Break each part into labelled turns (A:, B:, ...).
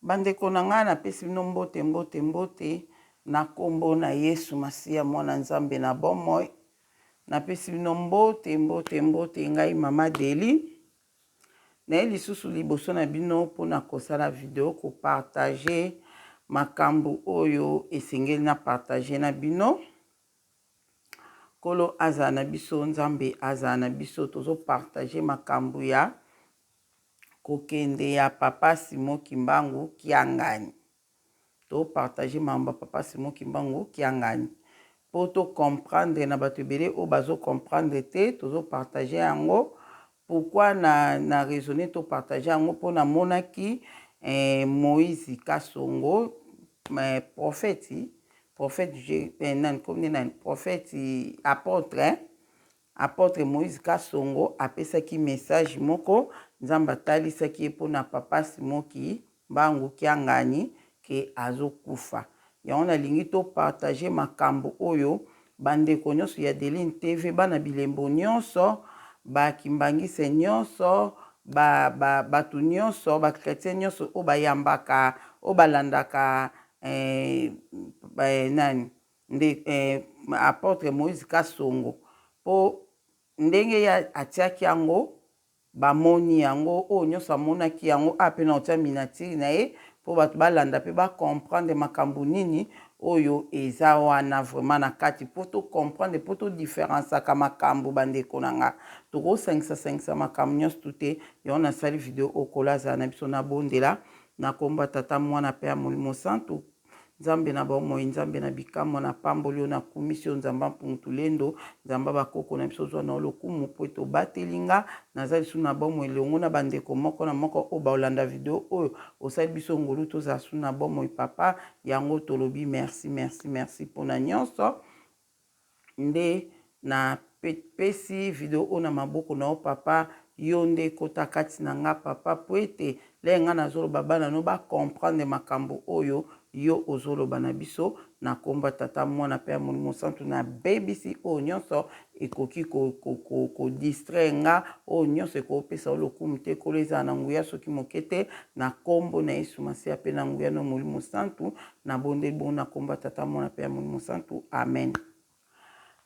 A: Bandeko na ngai, napesi bino mbote, mbote, mbote na kombo na Yesu Masiya, mwana Nzambe na bomoi. Napesi bino mbote, mbote, mbote, ngai Mama Deli. Naye lisusu liboso na bino mpona kosala video, kopartage makambo oyo esengeli na partage na bino. Nkolo azala na biso, Nzambe azala na biso. Tozopartage makambo ya kokende ya Papa Simon Kimbangu Kiangani. To partager makambo ya Papa Simon Kimbangu Kiangani po to comprendre na bato ebele oyo bazo comprendre te. Tozo partager yango. Pourquoi na raisonner to partager yango? Mpo namonaki Moïse Kasongo, prophète, nani komne nani, prophète apôtre, eh? Apôtre Moïse Kasongo apesaki message moko, Nzambe atalisaki ye mpona Papa Simon Kimbangu Kiangani ke azokufa. Yango nalingi topartage makambo oyo, bandeko nyonso ya Deline TV, bana bilembo nyonso, bakimbangise nyonso, bato nyonso, bachrétien nyonso oyo bayambaka, oyo balandaka nani nde apôtre Moïse Kasongo, mpo ndenge ye atiaki yango, bamoni yango, oyo nyonso amonaki yango a mpe na otia miniature na ye mpo bato balanda mpe bacomprendre makambo nini oyo eza wana vraiment na kati, mpo tocomprendre, mpo todifférenciaka makambo. Bandeko na nga, tokosangisa-sangisa makambo nyonso tu te. Yango nasali video oyo. Kola azala na biso. Nabondela na kombo ya Tata, Mwana mpe ya Molimo Santu. Nzambe na bomoi, Nzambe na bikamwa, napamboli yo, nakumisi yo, Nzambe mpungu tulendo, Nzambe bakoko na biso. Ozwa na yo lokumu mpo ete obateli nga, naza lisusu na bomoi elongo na bandeko moko na moko oyo baolanda video oyo. Osali biso ngolu tozala su na bomoi, Papa. Yango tolobi merci, merci, merci mpona nyonso. Nde napesi video oyo na maboko na yo, Papa. Yo nde ekota kati na nga, Papa, po ete leye nga nazoloba, bana no bacomprendre makambo oyo yo ozoloba na biso. Na kombo ya Tata, Mwana mpe ya Molimo Santu, nabebisi oyo nyonso ekoki kodistraire nga, oyo nyonso ekopesa yo lokumu te. Kolo, ezala na nguya soki moke te. Na kombo na Yesu Masiya mpe na nguya no Molimo Santu, nabondeli bongo, na kombo ya Tata, Mwana mpe ya Molimo Santu, amen.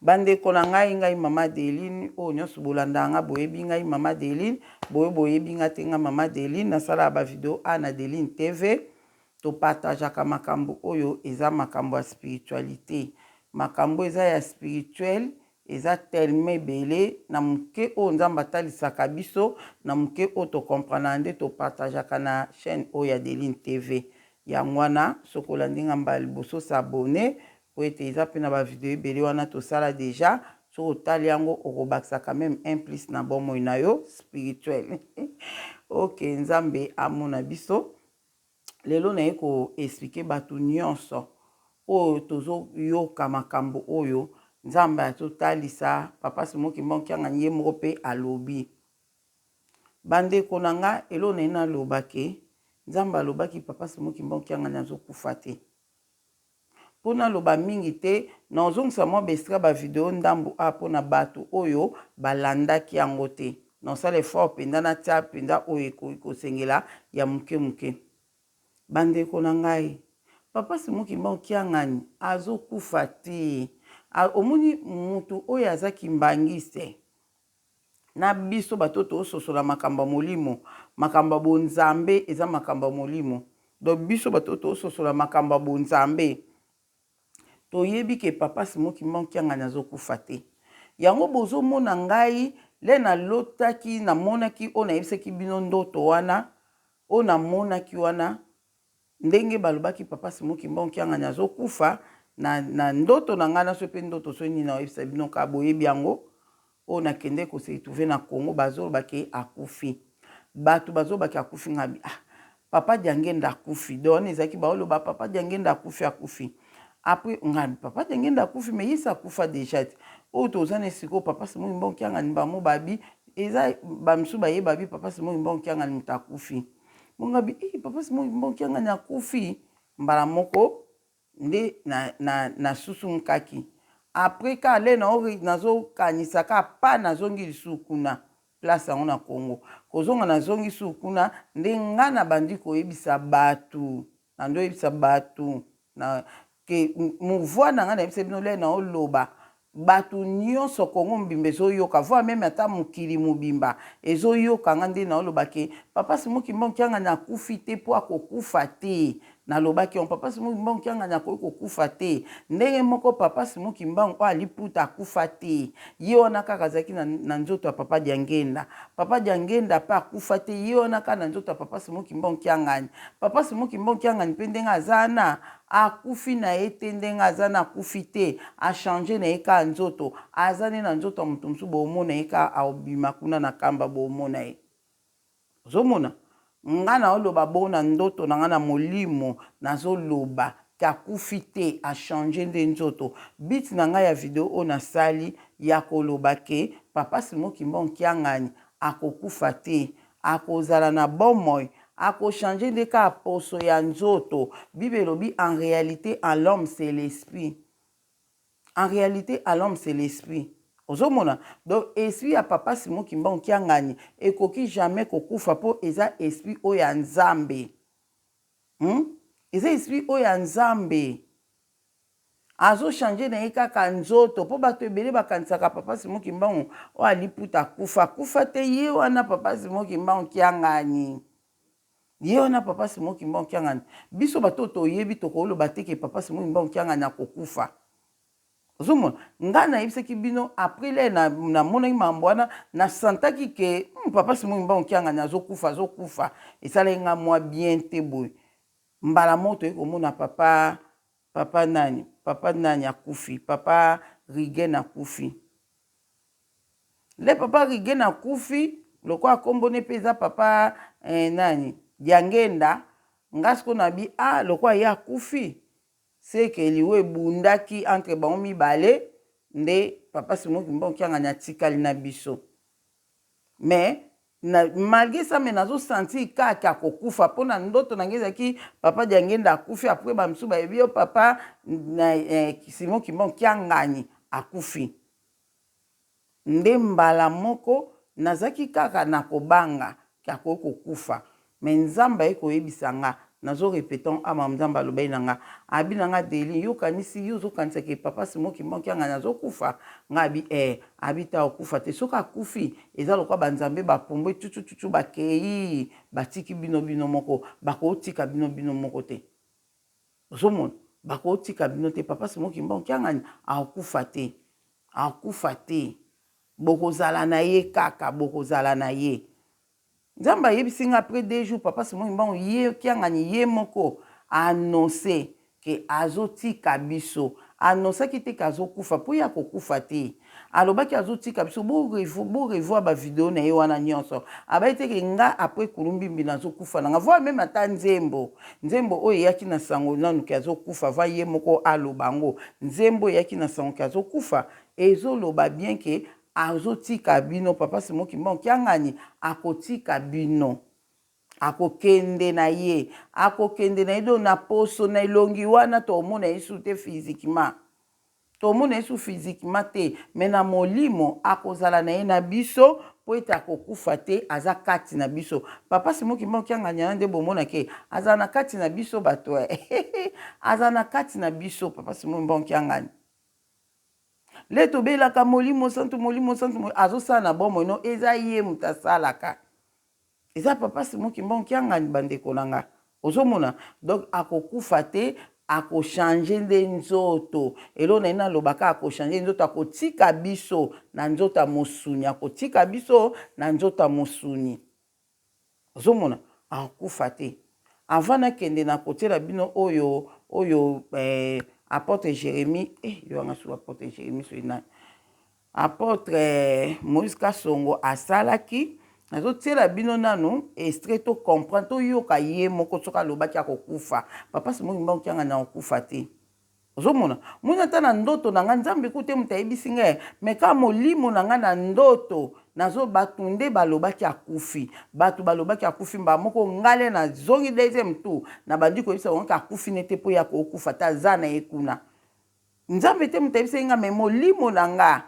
A: Bandeko na ngai, ngai Mama Deline. Oyo nyonso bolandaka nga boyebi ngai Mama Deline. Boyo boyebi nga te, nga Mama Deline, nasalaka bavideo a na Deline TV. Topartageaka makambo oyo eza makambo ya spiritualité. Makambo eza ya spirituel eza tellement ebele. Na moke oyo Nzambe atalisaka biso, na moke oyo tokomprenaka, nde topartageaka na chaîne oyo ya Deline TV. Yango wana, soki olandi nga mbala liboso, s'abonner, po ete eza mpe na bavideo ebele wana tosala déjà. Soki otali yango, okobakisa quand même un plus na bomoi na yo spirituel. Ok, Nzambe amona biso. Lelo naye koexpliquer bato nyonso oyo tozoyoka makambo oyo Nzambe azotalisa Papa Simon Kimbangu Kiangani. Ye moko mpe alobi. Bandeko na nga, eloko naye naloba ke Nzambe alobaki Papa Simon Kimbangu Kiangani azokufa te. Mpo naloba mingi te, naozongisa mwa baextrait, bavideo ndambu a mpona bato oyo balandaki yango te. Naosala effort mpenza, natia mpenza oyo ekoki kosengela ya moke moke. Bandeko na ngai, Papa Simon Kimbangu Kiangani azokufa te. Omoni mutu oyo aza kimbangiste na biso, bato tososola makambo ya molimo, makambo ya bonzambe, eza makambo ya molimo. Donc biso bato tososola makambo ya bonzambe, toyebi ke Papa Simon Kimbangu Kiangani azokufa te. Yango bozomona ngai le nalotaki, namonaki oyo nayebisaki bino, ndoto wana oyo namonaki wana, ndenge balobaki Papa Simon Kimbangu Kiangani azokufa na ndoto na ngai. Naso mpe ndoto soki nini, naoyebisa bino kaka, boyebi yango. Oyo nakende kose retrouver na Congo, bazoloba ke akufi, bato bazolobaki akufi. Ngabi: "Ah, Papa Diangenda akufi." Donc wana ezalaki baoloba Papa Diangenda akufi, akufi. Après ngabi: "Papa Diangenda akufi, mais yesi akufa déjà te." Oyo toza na sikoyo, Papa Simon Kimbangu Kiangani, bango babi eza bamisusu bayeba bi Papa Simon Kimbangu Kiangani moto akufi. Bongabi: "Eh, Papa Simon Kimbangu Kiangani akufi." Mbala moko nde nasusumukaki. Après ka le nazokanisa ka pa nazongi lisusu kuna. place yango na Congo. Kozonga nazongi su kuna nde nga nabandi koyebisa batu, nando yebisa batu na ke voix na nga nayebisa bino lere naoloba bato nyonso Congo mobimba ezoyoka voix, meme ata mokili mobimba ezoyoka nga nde naoloba ke Papa Simon Kimbangu Kiangani akufi te, mpo akokufa te. Nalobaki yango, Papa Simon Kimbangu Kiangani akoki kokufa te. Ndenge moko Papa Simon Kimbangu oyo aliputa akufa te, ye wana kaka azalaki na nzoto ya Papa Diangenda. Papa Diangenda mpe akufa te, ye wana kaka na nzoto ya Papa Simon Kimbangu Kiangani. Papa Simon Kimbangu Kiangani mpe ndenge aza wana akufi na ye te, ndenge aza na akufi te, achange na ye kaka nzoto, aza nde na nzoto ya moto mosusu. Boomona ye kaka aobima kuna na kamba, boomona ye. Ozomona nga naoloba bongo na ndoto na nga na molimo, nazoloba ke akufi te, achange nde nzoto. But na ngai ya video oyo nasali ya koloba ke Papa Simon Kimbangu Kiangani akokufa te, akozala na bomoi, akochange nde kaka poso ya nzoto. Bible elobi en réalité en l'homme c'est l'esprit, en réalité à l'homme c'est l'esprit. Ozomona, donc esprit ya Papa Simon Kimbangu Kiangani ekoki jamais kokufa, mpo eza esprit oyo ya Nzambe, Eza esprit oyo ya Nzambe, azochange na ye kaka nzoto. Mpo bato ebele bakanisaka Papa Simon Kimbangu oyo aliputa akufa. Akufa te, ye wana Papa Simon Kimbangu Kiangani, ye wana Papa Simon Kimbangu Kiangani. Biso bato oyo toyebi tokoloba te ke Papa Simon Kimbangu Kiangani akokufa. Ozomona, ngai nayebisaki bino après le namonaki makambo wana, nasantaki ke Papa Simon Kimbangu Kiangani azokufa, azokufa. Esalaki ngai mwa bien te boye. Mbala moko toyei komona papa nani akufi, Papa Rigen akufi. Le Papa Rigen akufi, lokola nkombo ne mpe eza Papa nani Diangenda. Nga sikoyo nabi a lokola ye akufi, seke liwa ebundaki entre bango mibale nde Papa Simon Kimbangu Kiangani atikali na biso. Mais na, malgré ça, me nazosentir kaka akokufa, mpo na ndoto na ngai ezalaki Papa Diangenda akufi. Après bamisusu bayebi yo Papa na, Simon Kimbangu Kiangani akufi nde mbala moko nazalaki kaka na kobanga ke akoki kokufa. Me Nzambe aye koyebisa nga, nazorépéter ama Nzambe alobaki na nga, abi na nga: "Deli, yokanisi yo ozokanisa ke Papa Simon Kimbangu Kiangani azokufa?" Nga abi abi ta okufa te. Soki akufi, eza lokola banzambe bapumbwe tutututu, bakei, batiki bino bino moko. Bakotika bino bino moko te. Ozomona, bakotika bino te. Papa Simon Kimbangu Kiangani akokufa te, akufa te, bokozala na ye kaka, bokozala na ye. Nzambe ayebisi nga après 2 jours, Papa Simon Kimbangu ye Kiangani ye moko annonce ke azotika biso. Annonçaki te ke azokufa, mpo ye akokufa te. Alobaki azotika biso. Borevoir bavideo na ye wana nyonso. Abai te ke nga après kulumbimbi nazokufa na nga, voire même ata nzembo oyo eyaki na sango nanu ke azokufa, va ye moko aloba yango. Nzembo eyaki na sango ke azokufa ezoloba bien ke azotika bino. Papa Simon Kimbangu Kiangani akotika bino, akokende na ye, akokende na ye. Donc na poso na elongi wana tomona ye su te physiquement, tomona ye su physiquement te, mais na molimo akozala na ye na biso, mpo ete akokufa te, aza kati na biso. Papa Simon Kimbangu Kiangani wana nde bomonake azala na kati na biso bato, aza na kati na biso. Papa Simon Kimbangu Kiangani le tobelaka Molimo Santu, Molimo Santu azosala na bomoi no, eza ye moto asalaka, eza Papa Simon Kimbangu Kiangani. Bandeko na nga, ozomona, donc akokufa te, akochange nde nzoto. Eloko na ye nalobaka, akochange nzoto, akotika biso na nzoto ya mosuni, akotika biso na nzoto ya mosuni. Ozomona, akokufa te. Avant nakende na kotiela bino oyo apôtre Jérémie, yo anga su apôtre Jérémie, soki nani, apôtre Moïse Kasongo asalaki, nazotiela bino nanu extrait, to comprendre, toyoka ye moko soki alobaki akokufa. Papa Simon Kimbangu Kiangani akokufa te. Ozomona, moni ata na ndoto na ngai, Nzambe ku te moto ayebisi ngai, me kaka molimo na ngai na ndoto nazo bato nde balobaki akufi. Bato balobaki akufi, mbala moko ngai le nazongi deuxième tour, nabandi koyebisa bango ke akufi ne te, mpo ya kokufa te, aza na ye kuna. Nzambe te moto ayebisaki ngai, me molimo na nga,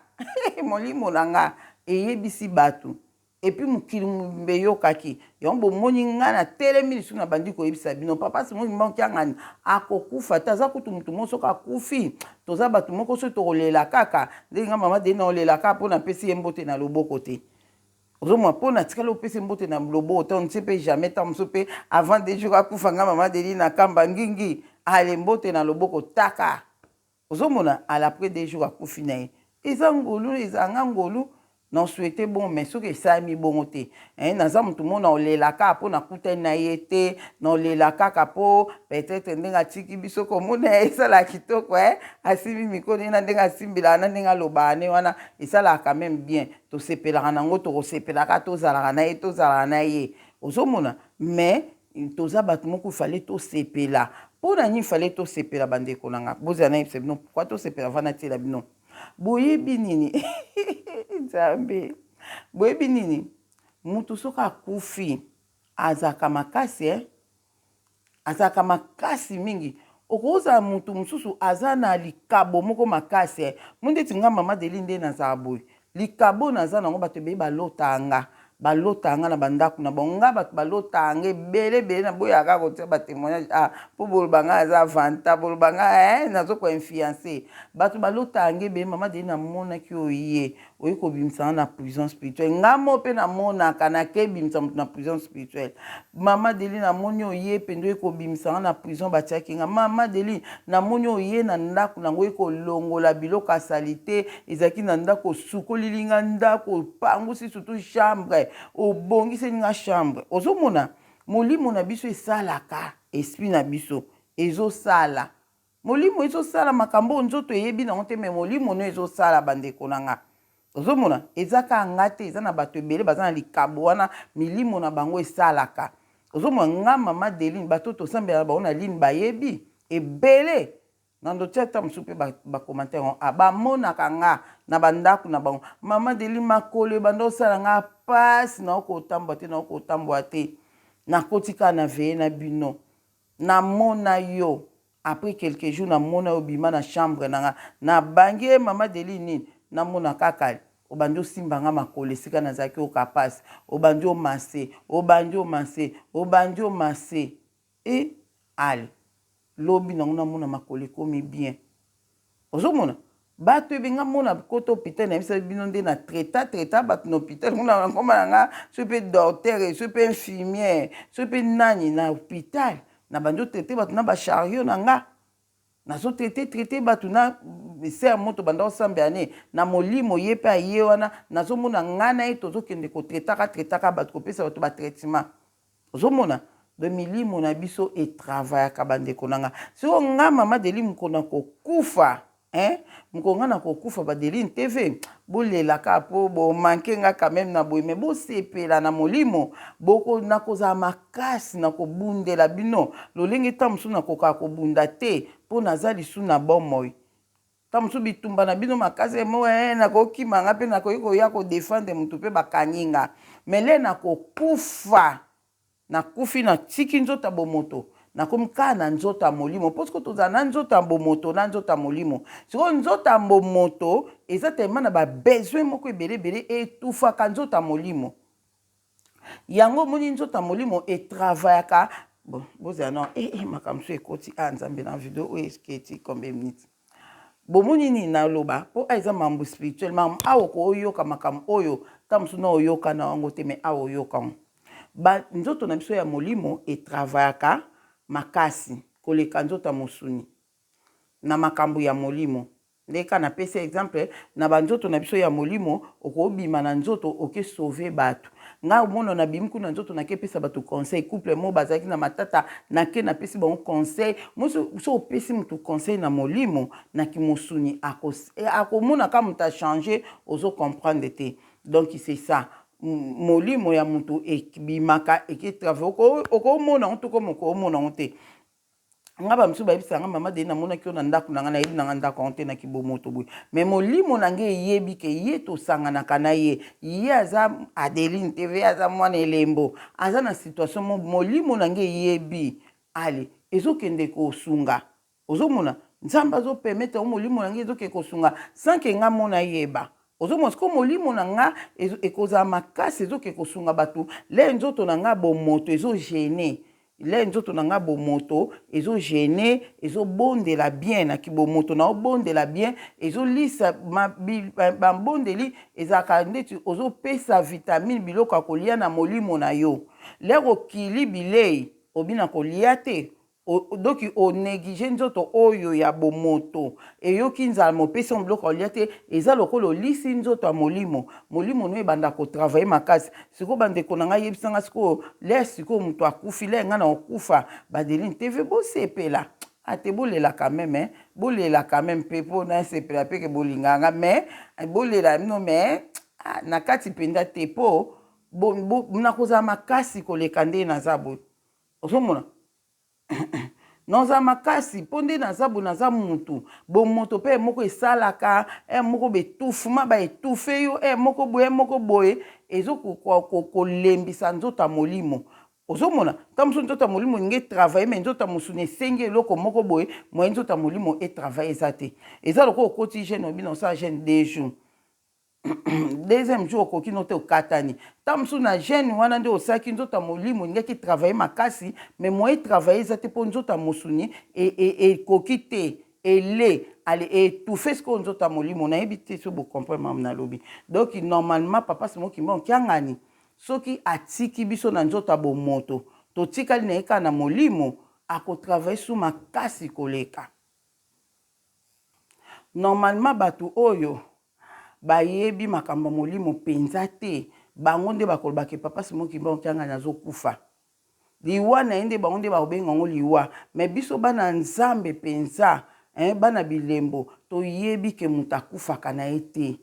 A: molimo na nga eyebisi bato. Et puis mokili mobimba eyokaki yango. Bomoni ngai natelemi lisusu, nabandi koyebisa bino, Papa Simon Kimbangu Kiangani akokufa te. Aza kutu motu moko, soki akufi, toza bato moko soki tokolela kaka ndenge nga mama Deni naolela kaka mpo napesi ye mbote na loboko te. Ozomona, mpo natikali opesa mbote na loboko te, on ne sait mpe jamais. Ntango mosusu mpe avant 2 jours akufa, nga mama Deni nakamba ngingi ale mbote na loboko taka. Ozomona, ala après 2 jours akufi na ye. Eza ngolu, ezalanga ngolu na osouhaite bon, mais soki esalami bongo te, naza motu mo na olela kaka mpo nakutani na ye te, na olela kaka mpo peut-être ndenge atiki biso, komona ye esalaka kitoko. Asimbi mikolo ye na ndenge asimbelaka, na ndenge alobaka ne wana, esalaka quand même bien. Tosepelaka nango, tokosepelaka, tozalaka na ye, tozalaka na ye. Ozomona, mais toza bato moko, fallait tosepela. Mpo na nini fallait tosepela? Bandeko na nga, bozala nayebisa bino pourquoi tosepela. Vana tiela bino, boyebi nini? Nzambe, boyebi nini? Mutu soki akufi, azalaka makasi, eh? Azalaka makasi mingi. Okozala mutu mosusu aza na likabo moko makasi, eh? Mo ndeti nga mama Deli, nde nazala boye, likabo naza nango, bato ebele balota nga, balota nga na bandako na bango. Nga bato balota nga ebele ebele, naboyaka kotia batémoignage, ah, mpo boloba nga aza vanta, boloba nga eh, nazo koinfluence bato. Balota nga ebele. Mama Deli, namonaki oyo ye oyi kobimisa nga na prison spirituelle. Nga mo mpe namonaka nakebimisa moto na prison spirituelle. Mama Deli, namoni oye mpenza oyi kobimisa nga na prison batiaki nga. Mama Deli, namoni oye na ndako nango, oyi kolongola biloko asali te ezalaki na ndako, osukolili nga ndako, opangusi surtout chambre, obongiseli nga chambre. Ozomona, molimo na biso esalaka, esprit na biso ezosala, molimo ezosala makambo oyo nzoto eyebi nango te, mais molimo no ezosala. Bandeko na nga, ozomona, eza kaka nga te, eza na bato ebele baza na likabo wana, milimo na bango esalaka. Ozomona, nga mama Deline, bato tosambela na bango na ligne bayebi ebele na ndotia, ata mosusu mpe bacommentaire yango, ah, bamonaka nga na bandako na bango. Mama Deline, makolo ebanda osala nga mpasi, naokotambola te, naokotambola te, nakoti kaka na veillée na bino, namona yo. Après quelques jours, namona yo bima na chambre na nga, nabangi ye. Mama Deline, nini namona kaka obandi osimba nga makolo esika nazalaki oyoka mpasi, obandi omase, obandi omase, obandi omase e ale lobi nango namona makolo ekomi bien. Ozomona, bato ebenga mona kota hôpital, nayebisa bino nde na traita traita bato na hôpital kuna, ngoma na nga, soki mpe docteur, soki mpe infirmière, soki mpe nani na hôpital, na bandi otraite bato na bachariot na nga, nazotraite traite bato na ser moto banda osambela ne na molimo ye mpe aye wana, nazomona ngai na ye tozokende kotraitaka traitaka bato, kopesa bato batraitement. Ozomona, de milimo na biso etravayaka. Bandeko na nga, sikoyo nga mama Deli, mokolo na kokufa, hein? Mokolo nga na kokufa, Badeline TV, bolelaka mpo bomanke nga quand même na boye, mais bosepela na molimo. Boko nakozala makasi na kobundela bino lolenge ntango mosusu nakokaka kobunda te mpo naza lisu na bomoi. Ntango mosusu bitumba na bino makasi mo, nakokima nga mpe nakoki koya kodefendre motu mpe bakangi nga, mais le nakokufa, nakufi, natiki nzoto ya bomoto, nakomi kaka na nzoto ya molimo. Mpo sikoyo tozala na nzoto ya bomoto na nzoto ya molimo. Sikoyo nzoto ya bomoto eza tellement na babesoin moko ebele ebele, etufaka nzoto ya molimo. Yango omoni, nzoto ya molimo etravayaka. Bon, bozala na makambo so ekoti a Nzambe na video oyo eketi combien minutes? Bomoni nini naloba? Mpo a eza mambo spirituel, makambo awa okoyoka makambo oyo ntango mosusu na oyoka na yango te, mais awa oyoka yango. Ba nzoto na biso ya molimo etravayaka makasi koleka nzoto ya mosuni na makambo ya molimo. Nde kaka napesi exemple na banzoto na biso ya molimo, okobima na nzoto, oke sauve bato. Ngai omona, nabimi kuna nzoto, nake pesa bato conseil. Couple mo bazalaki na matata, nake napesi bango conseil. So opesi motu conseil na molimo, na kimosuni akomona ka moto achange, ozo comprendre te. Donc c'est ça, molimo ya motu ebimaka, eke travail, okomona yango to komo okomona yango te. Nga bamisusu bayebisaka nga: "Mama Deni, namonaki yo na ndako na nga." Nayebi na nga ndako yango te na kibomoto boye, mais molimo na ngai eyebi ke ye tosanganaka na ye, ye aza Adeline TV, aza mwana elembo, aza na situation mo, molimo na ngai eyebi, ale ezokende kosunga. Ozomona, Nzambe azopermettre yango, molimo na ngai ezokende kosunga sans ke nga mona yeba. Ozomona sikoyo molimo na nga ekozala makasi, ezoke kosunga bato le nzoto na nga bomoto ezo gene le nzoto na nga bomoto ezo gene, ezobondela bien na kibomoto na obondela bien, ezolisa bambondeli. Ezalaka ndeti ozopesa vitamine, biloko ya kolia na molimo na yo. Lere okili bilei obina kolia te, donc onéglige nzoto oyo ya bomoto eyoki nzala, ma opesi yango biloko ya kolia te. Eza lokola olisi nzoto ya molimo, molimo no ebanda kotravailler makasi. Sikoyo, bandeko na ngai, yebisanga sikoyo, lere sikoyo moto akufi, lere ngai na kokufa, Badeline TV, bosepela ate, bolela quand même, eh? Bolela quand même mpe mpo nasepela mpe ke bolingaka nga. Mais bolela bino, mais ah, na kati mpenza te, mpo nakozala makasi koleka nde naza boye. Ozomona, naza makasi mpo nde naza boye, naza mutu bomoto mpe moko esalaka e moko betufuma baetufe yo e moko boye, e moko boye ezokolembisa nzoto ya molimo. Ozomona, ntango mosusu nzoto ya molimo elingi etravaille, mais nzoto ya mosuni esengi eloko moko boye, moye nzoto ya molimo etravaille eza te. Eza lokola okoti jeûne, obina osala jeûne 2 jours, deuxième jour okoki no te, okatani. Ntango mosusu na jeûne wana nde osalaki, nzoto ya molimo elingaki travaille makasi, mais moye travaille eza te, mpo nzoto ya mosuni ekoki te, ele ale étouffe sikoyo nzoto ya molimo. Nayebi te so bocomprendre mamu nalobi. Donc normalement papa Simon Kimbangu Kiangani, soki atiki biso na nzoto ya bomoto, totikali na ye kaka na molimo, akotravaille su makasi koleka. Normalement bato oyo bayebi makambo ya molimo mpenza te, bango nde bakolobaka papa Simon Kimbangu Kiangani azokufa. Liwa na ye nde bango nde bakobenga yango liwa. Mais biso bana Nzambe mpenza, eh, bana bilembo, toyebi ke moto akufaka na ye te.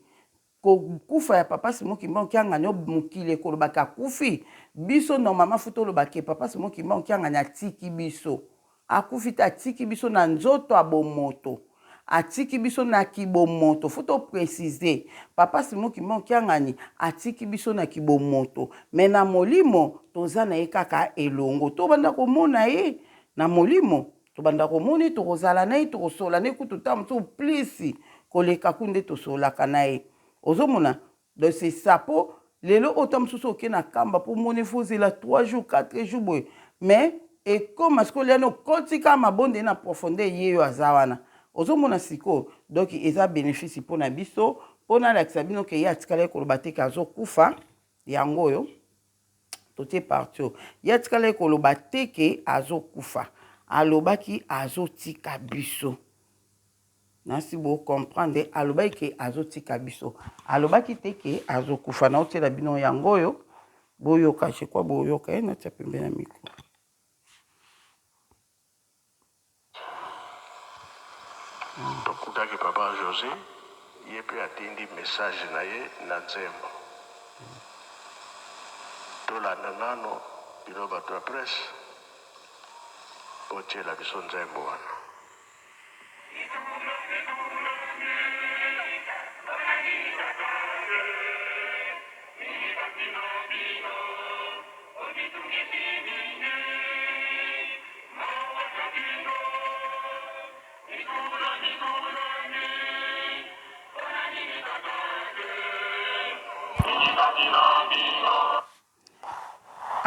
A: Kokufa ya papa Simon Kimbangu Kiangani, oyo mokili ekolobaka akufi, biso normalement faut toloba ke papa Simon Kimbangu Kiangani atiki biso. Akufi te, atiki biso na nzoto ya bomoto, atiki biso na kibomoto. Faut toprécise, papa Simon Kimbangu Kiangani atiki biso na kibomoto, mais na molimo toza na ye kaka elongo. Tobanda komona ye na molimo, tobanda komona ye, tokozala na ye, tokosola na ye kutu ntango mosusu plus koleka ku nde tosolaka na ye. Ozomona, donc c'est ça. Mpo lelo oyo ta mosusu oke na kamba mpo moni faut ozela 3 jours, 4 jours boye, mais ekóma sikoyo liani okoti kaka mabonde na profondeur, ye oyo aza wana. Ozomona sikoyo, donc eza bénéfice mpo na biso, mpo nalakisa bino ke ye atikala koloba te ke azokufa. Yango oyo totie parti oyo, ye atikala koloba te ke azokufa, alobaki azotika biso. Nasi bocomprendre, alobaki ke azotika biso, alobaki te ke azokufa. Naotiela bino yango oyo, boyoka. Je crois boyoka ye. Natia pembe na micro.
B: Tokutaki papa José, ye mpe atindi message na ye na nzembo. Tolanda nano bino bato ya presse, botiela biso nzembo wana.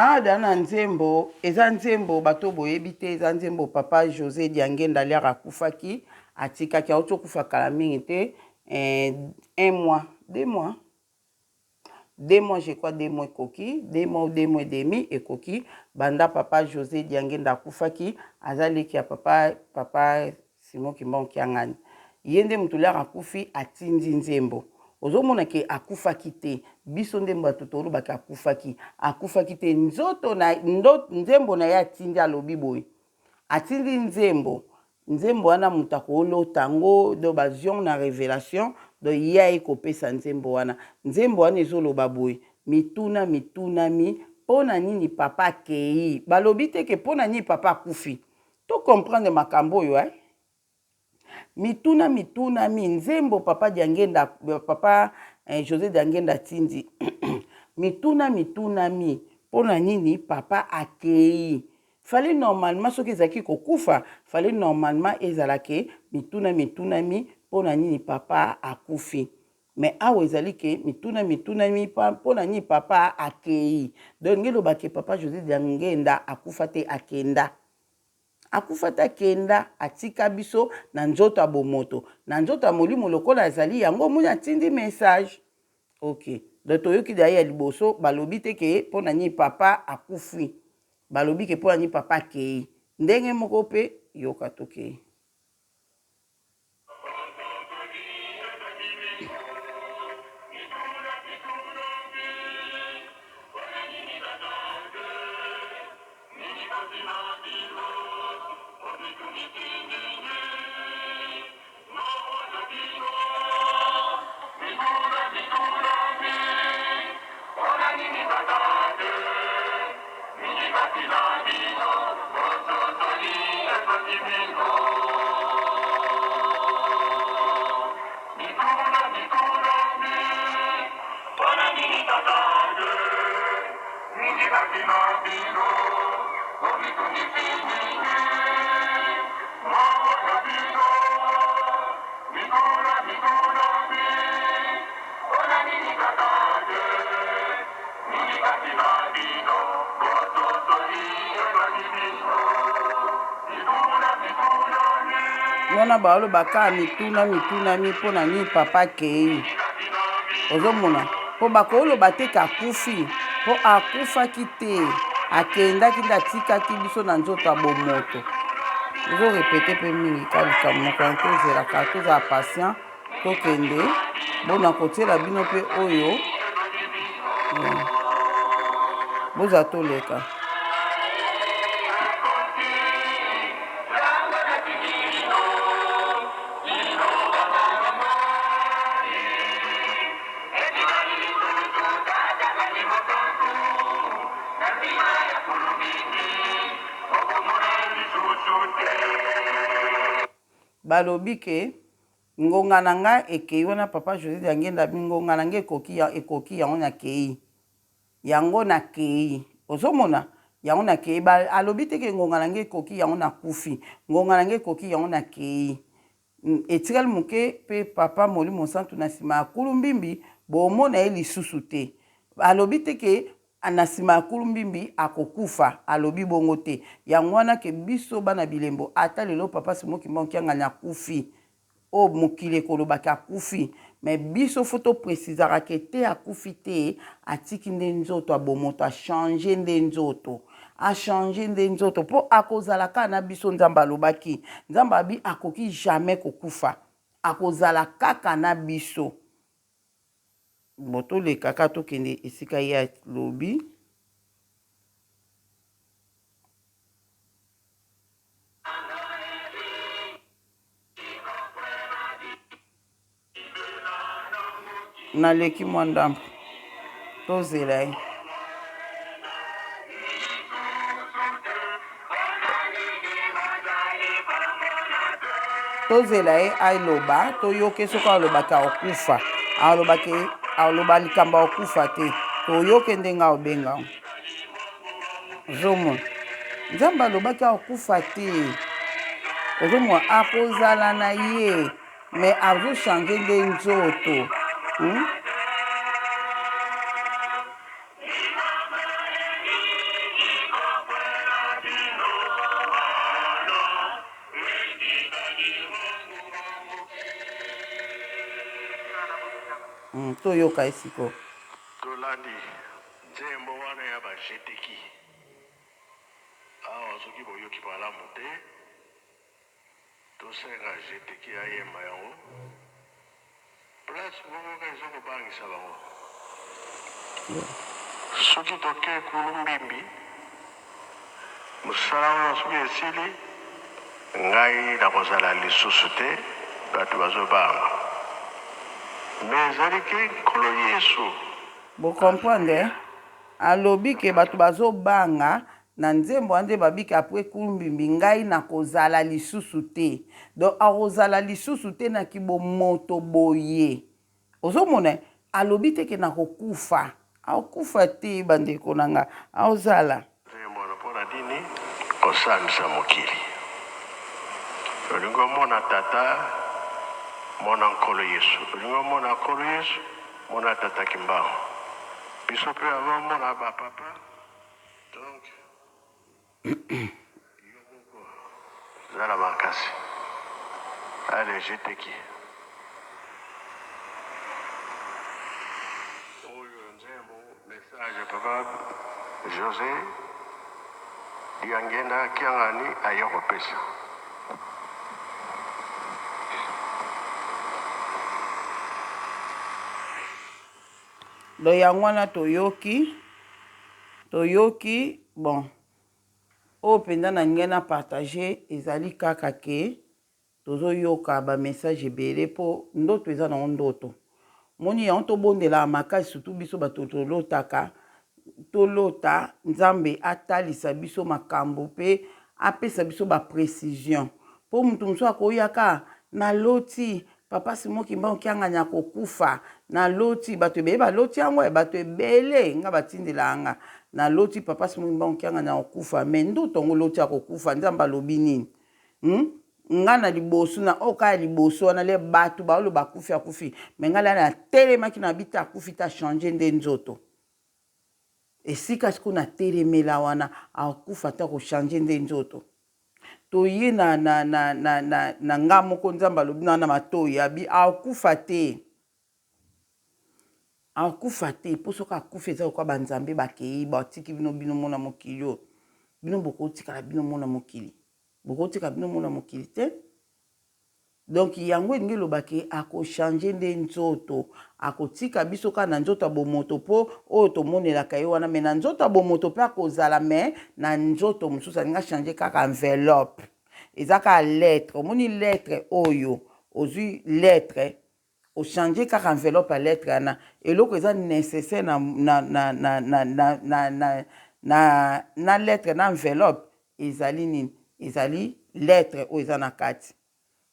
A: Ada na nzembo, eza nzembo bato boyebi te, eza nzembo papa José Diangenda liaka akufaki, atikaki. Auti okufa kala mingi te, un mois, 2 mois, 2 mois je crois, 2 mois ekoki, 2 mois ou 2 mois et demi ekoki banda papa José Diangenda akufaki. Aza leki ya papa Simon Kimbangu Kiangani. Ye nde moto liaka akufi, atindi nzembo. Ozomona ke akufaki te. Biso nde bato tolobaki akufaki. Akufaki te. Nzoto na nzembo na ye atindi, alobi boye, atindi nzembo. Nzembo wana moto akolota yango, donc bavision na révélation. Donc ye aye kopesa nzembo wana. Nzembo wana ezoloba boye: mituna mitunami, mpo na nini papa akei? Balobi te ke mpo na nini papa akufi. Tocomprendre makambo oyo, eh? Mituna mitunami, nzembo papa Diangenda, papa José Diangenda atindi, mituna mitunami, mpo na nini papa akei? Fallait normalement, soki ezalaki kokufa, fallait normalement ezalaki mituna mitunami, mpo na nini papa akufi. Mais awa ezali ke mituna mitunami mpo na nini papa akeyi. Donc elingi eloba ke papa Jose Diangienda akufa te akenda. Akufa te akenda atika biso na nzoto ya bomoto. Na nzoto ya molimo lokola azali yango omoni atindi message. Ok donc toyoki deja ya liboso balobi te ke mpo na nini papa akufi. Balobi ke mpo na nini papa akeyi. Ndenge moko mpe yoka tokeyi. Wana baoloba kaka mituna mitunami mpo na nini papa akei. Ozomona mpo bakoloba te ke akufi mpo akufaki te, akendaki nde atikaki biso na nzoto ya bomoto. Ozo repete mpe mingi ka likambo moko wana, tozelaka tozala patient. Tokende bo nakotiela bino pe oyo boza toleka. Balobi ke Ngonga na nga ekeyi wana papa Jose Diangienda alobi ngonga na nga ekoki ekoki yango na keyi yango na keyi ozo mona yango na keyi ba alobi te ke ngonga na nga ekoki yango na kufi ngonga na nga ekoki yango na keyi etikali moke pe papa molimo santu na sima ya kulu mbimbi bomona ye lisusu te alobi te ke Na sima ya kulumbimbi akokufa alobi bongo te yango wana ke biso bana bilembo ata lelo papa Simon kimbangu kiangani akufi oyo mokili ekoloba ke akufi mais biso faut to precisaka ke te akufi te atiki nde nzoto ya bomoto a changer nde nzoto a changer nde nzoto po akozala kaka na biso nzambe alobaki nzambe abi akoki jamais kokufa akozala kaka na biso. Bon toleka kaka tokende esika ye alobi. Naleki mwa ndambo, tozela ye. Tozela ye aloba toyoke soki alobaki akokufa alobaki aloba likambo akokufa te toyoke ndenge akobenga ozomona nzambe alobaki akokufa te ozomona akozala na ye Mais azo changer nde nzoto hum? Toyoka ye sikoyo.
B: Tolandi nzembo wana ya ba jeteki awa soki boyoki malamu te. Tosenga Jeteki ayemba yango place moko kaka eza kobangisa bango. Soki toke kulu mbimbi musala wana soki esili ngai nakozala lisusu te batu bazo banga mais ezali ke nkolo yesu
A: Bo comprendre eh? Alobi ke batu bazo banga na nzembo wana nde babi ke apres kumbimbi ngai nakozala lisusu te donc akozala lisusu te na kibomoto boye ozo mona alobi te ke nakokufa akokufa te ba ndeko na nga akozala.
B: Nzembo wana pona nini kosambisa mokili olingi omona tata. Mona Nkolo Yesu. Olingi omona Nkolo Yesu? Mona Tata Kimbangu. Biso pe avant omona ba papa, donc yo moko zala makasi. Allez, je te qui. Oyo nzembo message papa Jose Diangenda Kiangani aye kopesa.
A: Donc yango wana toyoki toyoki bon oyo mpenza na ngai na partage ezali kaka ke Tozo yoka ba message ebele po ndoto eza nango ndoto. Moni yango tobondelaka makasi surtout biso bato tolotaka tolota Nzambe atalisa biso makambo pe apesa biso ba precision po mutu mosusu akoyaka naloti papa Simon Kimbangu Kiangani akokufa naloti bato ebele baloti yango ya bato ebele nga batindelaka nga naloti papa Simon Kimbangu Kiangani akokufa mais ndoto yango oloti akokufa Nzambe alobi nini Hum nga na liboso na oyo kaka liboso wana le batu baoloba akufi akufi me nga la natelemaki na bita akufi te achange nde nzoto esika sikoyo natelemela wana akufa te akochange nde nzoto toye na, na, na, na, na, na nga moko nzambe alobi na na matoi abi akufa te akufa te mpo soki akufi eza lokola banzambe bakei batiki bino bino mona mokili oyo bino bokotikala bino mona mokili Bokotika bino mona mokili te. Donc yango elingi eloba ke ako changer nde nzoto, akotika biso kaka na nzoto ya bomoto po oyo tomonelaka ye wana mais na nzoto ya bomoto pe akozala mais na nzoto mosusu alingi a changer kaka enveloppe. Eza kaka lettre, omoni lettre oyo ozui lettre O changer kaka enveloppe ya lettre wana eloko eza necessaire na na na na na na na na na na lettre na enveloppe ezali nini ezali lettre oyo eza na kati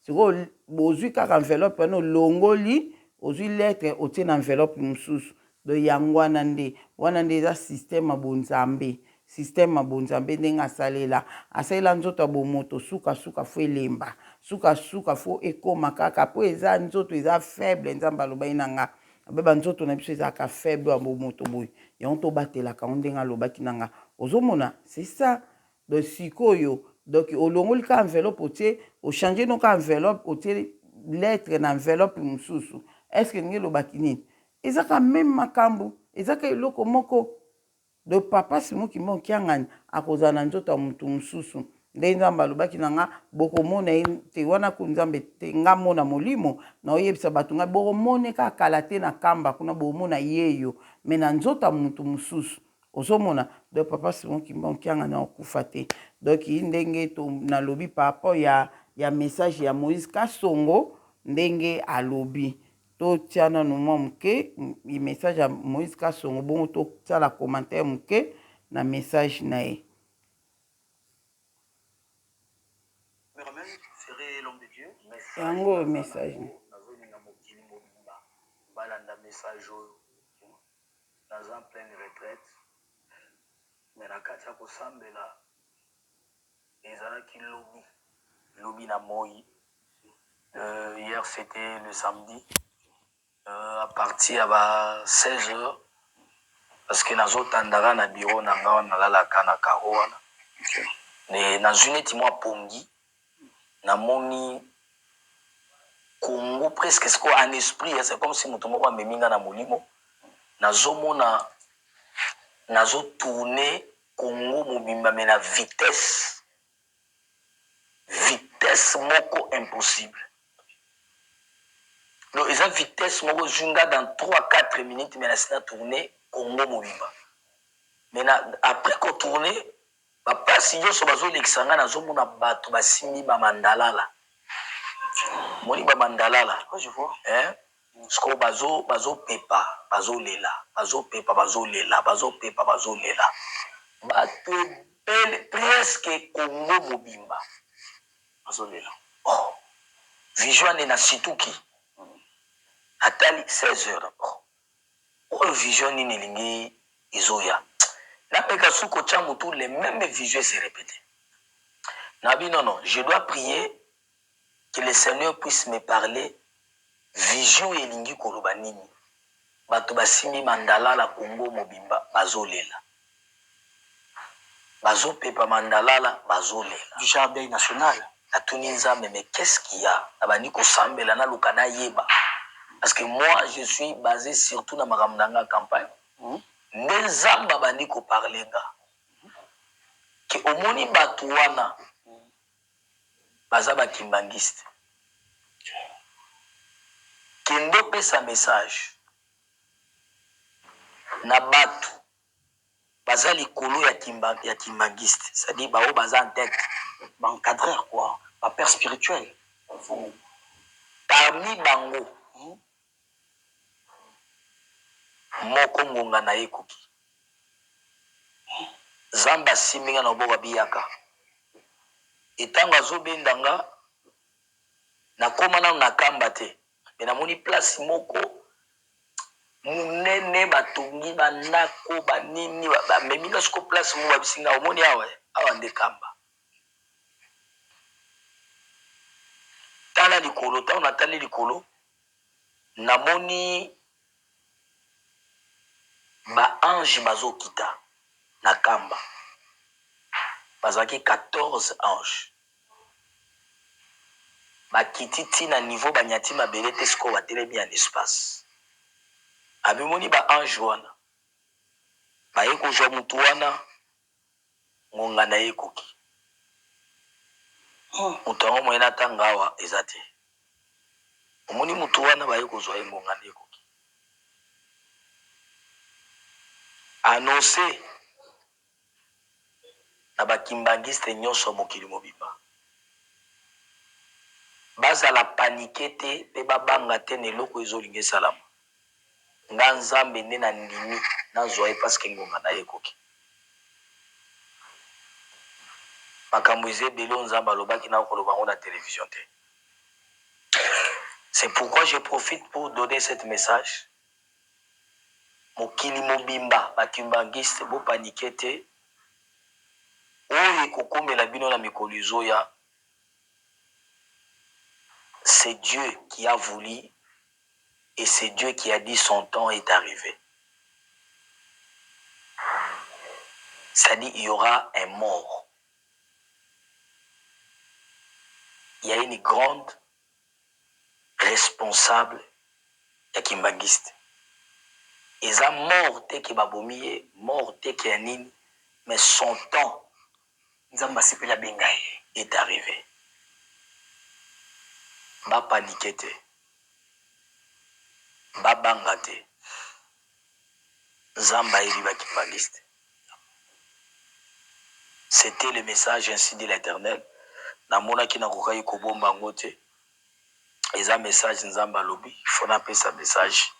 A: sikoyo bozwi kaka enveloppe wana olongoli ozwi lettre otie na enveloppe mosusu donc yango wana nde wana nde eza système ya bonzambe Système ya bonzambe ndenge asalela asalela nzoto ya bomoto suka suka fo elemba suka suka fo ekoma kaka po eza nzoto eza faible nzambe alobaki na nga abe ba nzoto na biso ezalaka faible ya bomoto boye yango tobatelaka yango ndenge alobaki na nga ozomona c'est ça donc sikoyo donc olongoli ka enveloppe otie ochange no ka enveloppe otie lettre na enveloppe mosusu est ce que ndenge elobaki nini ezaka meme makambo ezaka eloko moko Donc papa Simon Kimbangu Kiangani akozala na nzoto ya mutu mususu nde Nzambe alobaki na nga bokomona ye te wana ku Nzambe te nga mona molimo naoyebisa batu nga bokomone kaka kala te na kamba kuna bokomona yeyo mais na nzoto ya mutu mususu ozomona donc papa Simon Kimbangu Kiangani akokufa te donc ndenge to nalobi par rapport ya ya message ya Moïse Kasongo ndenge alobi Totia nanu mwa moke message ya Moïse Kasongo bongo tosala commentaire moke na message na ye. Yango oyo message na
C: Nazolinga mokili mobimba balanda message oyo. Naza en pleine retraite mais na kati ya kosambela ezalaki lobi lobi na moyi Hier c'etait le samedi à partir ya ba 16 heures parce que nazo tandaka na bureau na nga wana nalalaka na carreau wana mais nazui neti mwa pongi namoni Congo presque sikoyo en esprit c'est comme si moto moko amemi nga na molimo nazomona nazo tourner Congo mobimba mais na vitesse Vitesse moko impossible. Donc eza vitesse moko ezui nga dans 3 4 minutes mais nasi na tourner Congo mobimba. Mais na après ko tourner ba place nionso bazo lekisa nga nazo mona batu basimbi ba mandalala. Omoni ba mandalala? Hein? Sikoyo bazo bazo pepa bazo lela bazo pepa bazo lela bazo pepa bazo lela batu ebele presque Congo mobimba bazo lela oh vision nde na situki natali 16 heures oh oyo vision nini elingi ezoya nameka su kotia mutu le meme vision se repete nabi non non je dois prier que le Seigneur puisse me parler. Vision elingi koloba nini? Bato basimbi mandalala Congo mobimba bazolela. Bazopepa mandalala bazolela.
D: Du genre deuil national.
C: Natuni Nzambe mais qu'est-ce qu'il y a? Nabandi kosambela naluka nayeba. Parce que moi je suis base surtout na makambo na nga campagne. Nde Nzambe abandi ko parler nga. Que omoni batu wana baza ba kimbanguiste. Kende opesa message na batu baza likolo ya kimba ya kimbanguiste, c'est à dire ba oyo baza en tete.
D: Ba encadreurs quoi, ba pères spirituels.
C: Parmi bango moko ngonga na ye ekoki. Nzambe asimbi nga na loboko abi yaka. Et tango azo benda nga, nakoma nanu na kamba te, mais namoni place moko munene batongi ba ndako ba nini, bamemi nga sikoyo place moko babisi nga omoni awa eh, awa nde kamba. Tala likolo, tango natali likolo, namoni Ba anges bazo kita na kamba. Bazalaki 14 anges. Bakiti ti na niveau banyati mabele te sikoyo batelemi en espace. Amimoni ba anges wana baye kozwa mutu wana ngonga na ye ekoki. Mutu yango moyen natanga awa eza te. Omoni mutu wana baye kozwa ye ngonga na ye ekoki. Annonce na ba kimbanguiste nionso ya mokili mobimba bazala panique te pe babanga te na eloko ezolinga esalama. Nga Nzambe nde na ndimi nazua ye parce que ngonga naye ekoki. Makambo eza ebele oyo Nzambe alobaki nako koloba yango na television te. C'est pourquoi je profite pour donner cette message. Mokili mobimba ba kimbanguiste bo paniquer te. Oyo ekokomela bino na mikolo ezoya c'est Dieu qui a voulu et c'est Dieu qui a dit son temps est arrive c'est à dire il y aura un mort il ya une grande responsable ya kimbanguiste eza mort te ke babomi ye mort te ke ya nini mais son temps
D: Nzambe asepeli abenga ye.
C: Est arrive ba panique te ba banga te Nzambe ayebi ba kimbanguiste c'etait le message ainsi dit l'eternel namonaki nakokaki kobomba yango te Eza message nzambe alobi faut na pesa message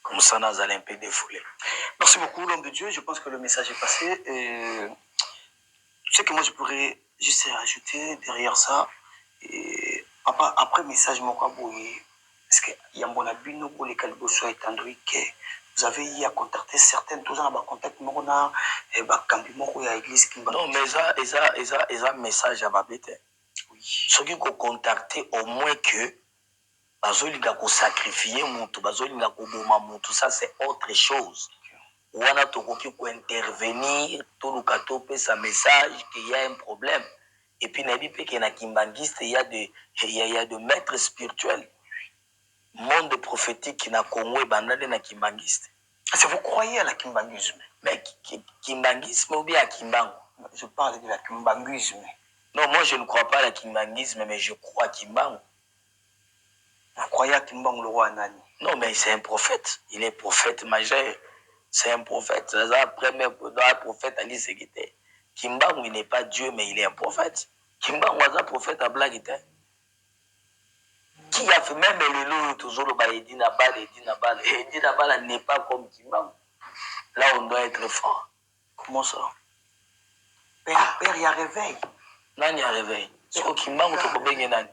C: comme ça nazala un peu defoule.
D: Merci beaucoup l'homme de Dieu, je pense que le message est passe et ce que moi je pourrais juste rajouter derrière ça et papa après message moko ya boye est ce que yambo na bino boleka liboso ya etandoi que vous avez eu à contacter certaines toza na ba contact moko na bakambi moko ya église Kimbangu.
C: Non mais eza eza eza eza message ya mabe te. Soki ko contacter au moins que bazolinga ko sacrifier mutu, bazolinga koboma mutu ça c'est autre chose. Wana tokoki ko intervenir toluka topesa message qu'il ya un problème. Et puis nayebi pe que na kimbanguiste il ya de il ya de maitre spirituel. Monde prophetique na Congo ebanda nde na kimbanguiste.
D: Est-ce que vous croyez à la kimbanguisme?
C: Mais kimbanguisme ou bien à kimbangu?
D: Je parle de la kimbanguisme.
C: Non moi je ne crois pas à la kimbanguisme mais je crois à kimbangu.
D: Vous croyez à kimbangu lokola nani?
C: Non mais c'est un prophète, il est prophète majeur, c'est un prophète, aza premier prophète aliseki te. Kimbangu il n'est pas Dieu mais il est un prophète. Kimbangu aza prophète ya blague te. Qui a fait meme lelo oyo tozoloba Eddy Nabala, Eddy Nabala, Eddy Nabala n'est pas comme Kimbangu. Là on doit être franc.
D: Comment ça? Père, ah. père ya réveil.
C: Nani ya réveil? Soko Kimbangu tokobenge nani?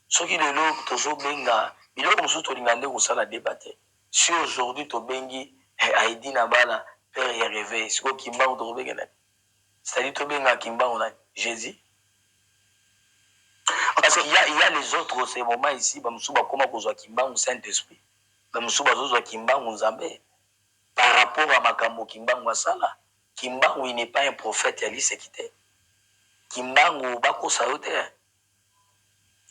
C: Soki lelo tozobenga biloko mosusu tolinga nde kosala débat te. Si aujourd'hui tobengi eh, Eddy Nabala père ya réveil, siko Kimbangu tokobenge nani? C'est-à-dire tobenga Kimbangu nani? Jésus? Parce qu'il y a, il y a les autres, ces moments ici, bamosusu bakoma kozwa Kimbangu Saint-Esprit, bamosusu bazozwa Kimbangu Nzambe par rapport à makambo Kimbangu asala. Kimbangu, il n'est pas un prophète ya liseki te. Kimbangu bakosa yo te.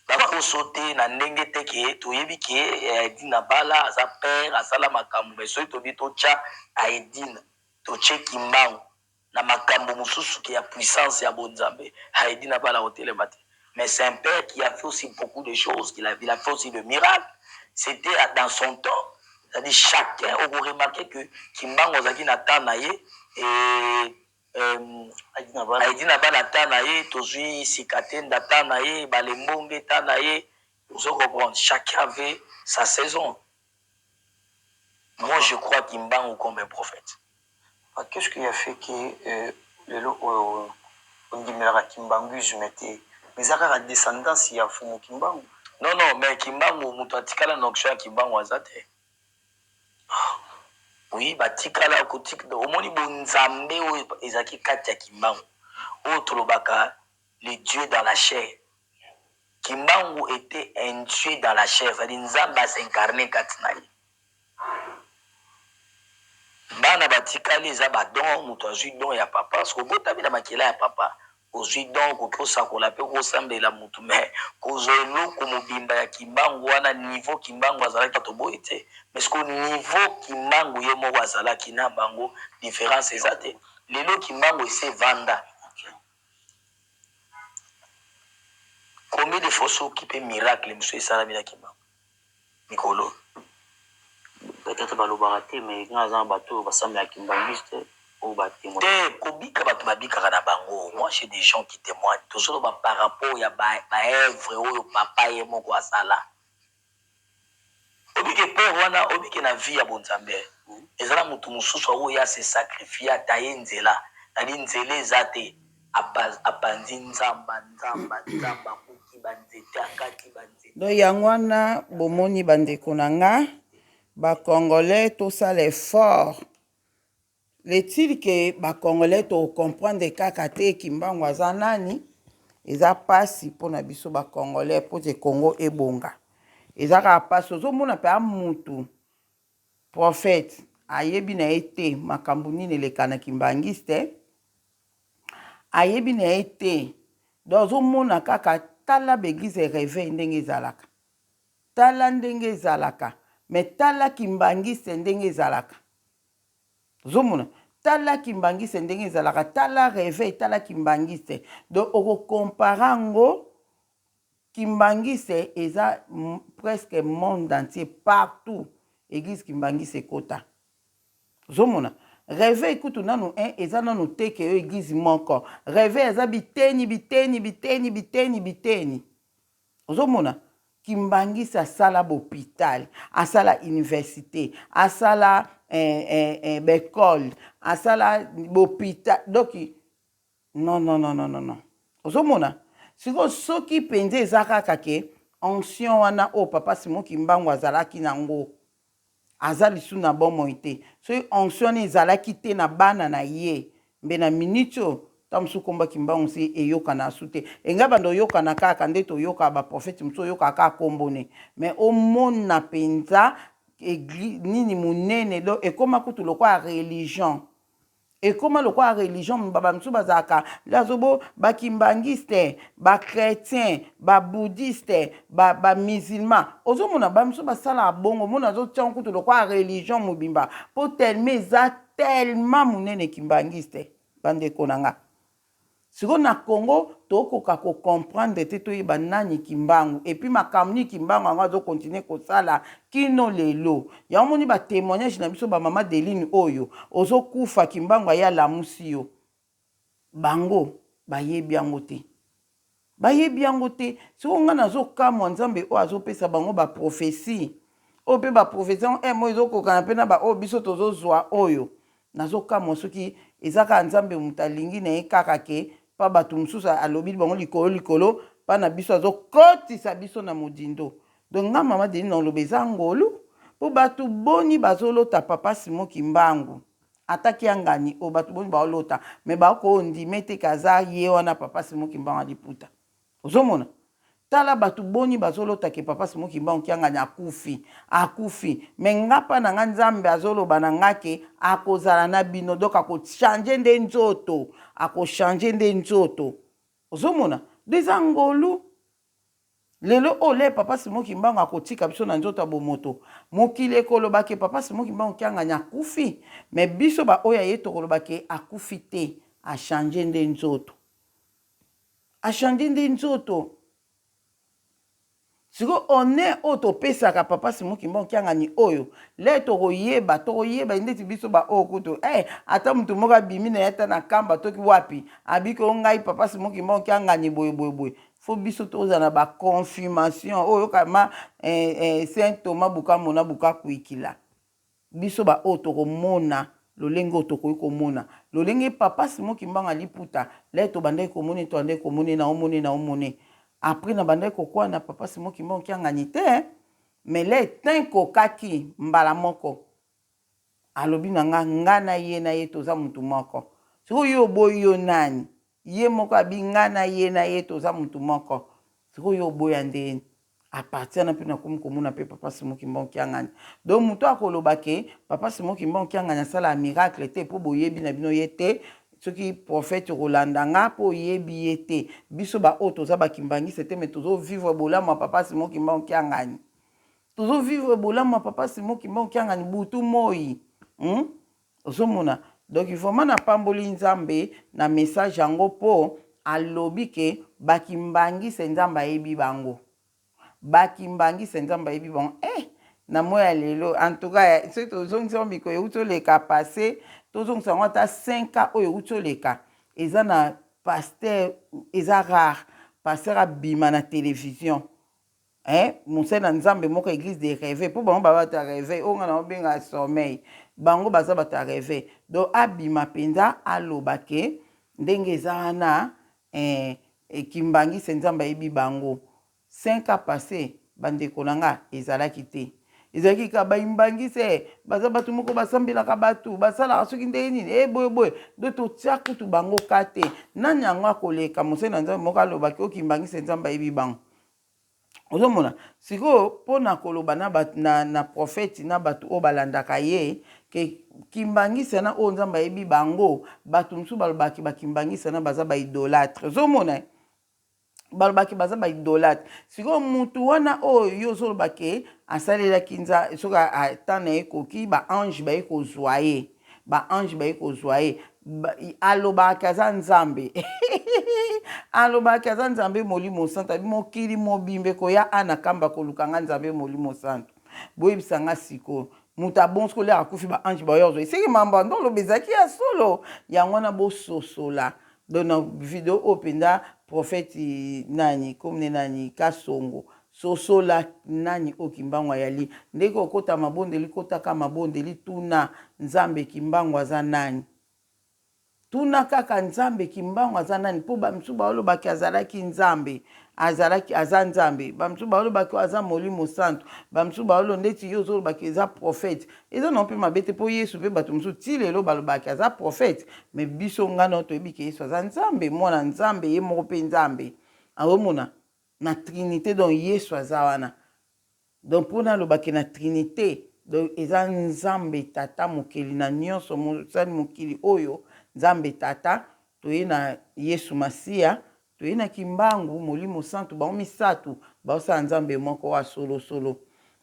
C: Bakoso te na ndenge te ke toyebi ke Aidine Bala aza père, asala makambo, mais soki tobi totya Aidine, totie Kimbangu na makambo mosusu ke ya puissance ya bonzambe, Aidine Bala kotelema te. Mais c'est un père qui a fait aussi beaucoup de choses, il a fait aussi de miracles. C'était dans son temps. C'est-à-dire chacun, on remarqué que Kimbangu azalaki na temps na ye et Aidine Bala temps na ye, tozwi Sikatenda temps na ye, Balembonge temps na ye, ozo comprendre, chacun avait sa saison. Moi je crois Kimbangu comme un prophète.
D: Ah, qu'est-ce qui a fait que lelo oyo ondimelaka kimbanguisme te, mais eza kaka descendance ya Mfumu Kimbangu?
C: Non, non, mais Kimbangu, moto atikala na onction ya Kimbangu aza te. Oui, batikala kotika, omoni bonzambe oyo ezalaki kati ya Kimbangu, oyo tolobaka le Dieu dans la chair. Kimbangu était un Dieu dans la chair, c'est-à-dire Nzambe as'incarné kati na ye. Bana batikali eza ba don, moto azwi don ya papa, parce que obotami na makila ya papa, ozwi don, okoki kosakola mpe kosambela motu, mais kozwa eloko mobimba ya Kimbangu wana, niveau Kimbangu azalaki toboyi te, mais ce niveau Kimbangu ye moko azalaki na bango, différence eza te. Lelo Kimbangu ese vanda. Combien de fois soki mpe miracle mosusu esalami na Kimbangu mikolo?
D: Peut-être balobaka te, mais nga aza na bato oyo basambelaka kimbanguiste oyo batémoin.
C: Te, kobika bato babikaka na bango. Moi j'ai des gens qui témoignent. Tozoloba par rapport ya baœuvre oyo papa ye moko asala. Obike père wana, obike na vie ya bonzambe, ezala motu mosusu oyo ase sacrifie, ataye nzela, nali nzela eza te, apanzi nzamba nzamba nzamba, akuki banzete, akati banzete.
A: Donc yango wana bomoni, bandeko na nga bacongolais, tosala effort. Letili ke bacongolais tocomprendre kaka te Kimbangu aza nani. Eza mpasi mpona biso bacongolais mpo te Congo ebonga. Eza kaka mpasi. Ozomona mpe amutu prophète ayebi na ye te makambo nini eleka na kimbangiste, ayebi na ye te. Donc ozomona kaka, tala baeglise réveil ndenge ezalaka, tala ndenge ezalaka, mais tala kimbangiste ndenge ezalaka. Ozomona, tala kimbangiste ndenge ezalaka, tala réveil, tala kimbangiste. Donc okocomparer yango, kimbangiste eza presque monde entier, partout église kimbangiste ekota. Ozomona réveil kutu nanu 1 eza nanu te ke yo église moko. Réveil eza biteni biteni biteni biteni biteni. Ozomona kimbangisi asala bahôpital, asala université, asala baécole, asala bahôpital. Donc non, non, non, non, non, non. Ozomona sikoyo, soki mpenza eza kaka ke ancien wana oyo papa Simon Kimbangu azalaki nango aza lisu na bomoi te, soki onction wana ezalaki te na bana na ye, mbe na minute oyo ta mosusu komba Kimbangu si eyokana asu te. Engai bando oyokana kaka nde toyokaka baprofete mosusu, oyokaka kaka kombone, mais omona mpenza nini monene. Donc ekóma kutu lokola religion, ekóma lokola religion. Bamisusu bazalaka azobo bakimbangiste, bachrétien, babouddhiste, bamusulman. Ozomona bamisusu basalaka bongo, omona azotia kutu lokola religion mobimba, mpo tellement eza tellement monene kimbangiste. Bandeko na nga, sikoyo na Congo tokoka kocomprendre te, toyeba nani Kimbangu et puis makambo nini Kimbangu yango azocontinuer kosala kino lelo. Yango moni batémoignage na biso, bamama Deline oyo ozokufa, Kimbangu aye alamusi yo, bango bayebi yango te, bayebi yango te. Sikoyo ngai nazokamwa Nzambe oyo azopesa bango baprophétie oyo, mpe baprophétie yango mo ezokokana mpe na baoyo biso tozozwa oyo. Nazokamwa soki eza kaka Nzambe moto alingi na ye kaka ke mpa bato mosusu alobi bango likolo likolo, mpa na biso azokotisa biso na modindo. Donc nga mama Deni na oloba eza ngolu, mpo bato boni bazolota papa Simon Kimbangu ataki angani oyo, bato boni baolota me bakondime te ke aza ye wana papa Simon Kimbangu aliputa. Ozomona. Tala batu boni bazolota ke papa Simon kimbangu kiangani akufi akufi mais nga pa na nga nzambe azoloba na nga ke akozala na bino donc ako changer nde nzoto ako changer nde nzoto ozomona donc eza ngolu lelo oyo le papa Simon kimbangu akotika biso na nzoto ya bomoto mokili ekoloba ke papa Simon kimbangu kiangani akufi mais biso ba oyo ya ye tokoloba ke akufi te a changer nde nzoto. A changer nde nzoto. Sikoyo honneur oyo topesaka papa Simon Kimbangu Kiangani oyo lè tokoyeba tokoyeba ndeti biso ba oyo kutu eh ata mutu moko abimi na ye ata na kamba toki wapi abiki o ngai papa Simon Kimbangu Kiangani boye boye boye faut biso tozala na ba confirmation oyo kama eh, eh, Saint Thomas bukamona bukakuikila Biso ba oyo toko mona lolenge oyo tokoki komona lolenge papa Simon kimbangu ya liputa lè tobandaki komone tobandaki komone na omone na omone après na bandaki kokwa na papa Simon kimbangu kiangani te hein mais lè temps ekokaki mbala moko alobi na nga nga na ye na ye toza mutu moko sikoyo yo oboyi yo nani ye moko abi nga na ye na ye toza mutu moko sikoyo yo oboya ndeni A partir wana pe nakomi komona pe papa Simon Kimbangu Kiangani. Donc mutu akoloba ke papa Simon Kimbangu Kiangani asalaka miracle te po boyebi na bino ye te, soki prophète okolanda nga po oyebi ye te. Biso ba oyo toza ba kimbanguiste te mais tozo vivre bolamu ya papa Simon Kimbangu Kiangani. Tozo vivre bolamu ya papa Simon Kimbangu Kiangani butu moyi. Hum? Ozomona? Donc vraiment napamboli Nzambe na message yango po alobi ke ba kimbanguiste Nzambe ayebi bango. Ba kimbanguiste Nzambe ayebi bango eh! Na moyi ya lelo en tout cas soki tozongisi yango mikolo ewuti oleka passe tozongisa yango ata 5 ans oyo ewuti oleka eza na pasteur eza rare pasteur abima na television Eh mosali na nzambe moko eglise de reveil po bango ba bato ya reveil oyo nga na obenga sommeil bango baza bato ya reveil donc abima penza aloba ke ndenge eza wana eh, kimbangiste nzambe ayebi bango 5 ans passe ba ndeko na nga ezalaki te ezalaki kaka ba imbangiste baza bato moko basambelaka bato basalaka soki ndenge nini e boye boye donc totia kutu bango ka te nani yango akoleka mosali na nzambe moko alobaki oyo kimbangiste nzambe ayebi bango Ozomona sikoyo pona koloba na ba na, na prophète na batu oyo balandaka ye ke kimbangiste na oyo nzambe ayebi bango batu mosusu balobaka ke ba kimbangiste na baza ba idolatre ozomona eh? balobaka baza ba idolatre sikoyo mutu wana oyo yo ozoloba ke asalelaki nza soki temps na ye ekoki ba ange baye kozwa ye Ba anges baye kozua ye. Alobaka ke aza Nzambe. Alobaka ke aza Nzambe Molimo Santu. Abi mokili mobimba ekoya a na kamba koluka nga Nzambe Molimo Santu. Boyebisa nga sikoyo. Moto abongi sikoyo lere akufi ba anges baoya kozua ye. Seke mambo ando oloba ezalaki ya solo. Yango wana bososola. Donc na video oyo penza prophète nani komne nani Kasongo Sosola nani oyo kimbangu ayali ndenge okota mabondeli kota ka mabondeli tuna nzambe kimbangu aza nani tuna kaka nzambe kimbangu aza nani po ba misusu baoloba ke azalaki nzambe azalaki aza nzambe ba misusu baoloba ke aza molimo santu ba misusu baolo ndeti yo ozoloba ke eza prophète eza nango pe mabe te po yesu pe bato mosusu ti lelo balobaka ke aza prophète mais biso nga na yo toyebi ke yesu aza nzambe mwana nzambe ye moko pe nzambe aomona Na trinite donc yesu aza wana donc po naloba ke na trinite donc eza nzambe tata mokeli na nionso mosali mokili oyo nzambe tata toye na yesu masiya toye na kimbangu molimo santu bango misatu baosala nzambe moko wa solo solo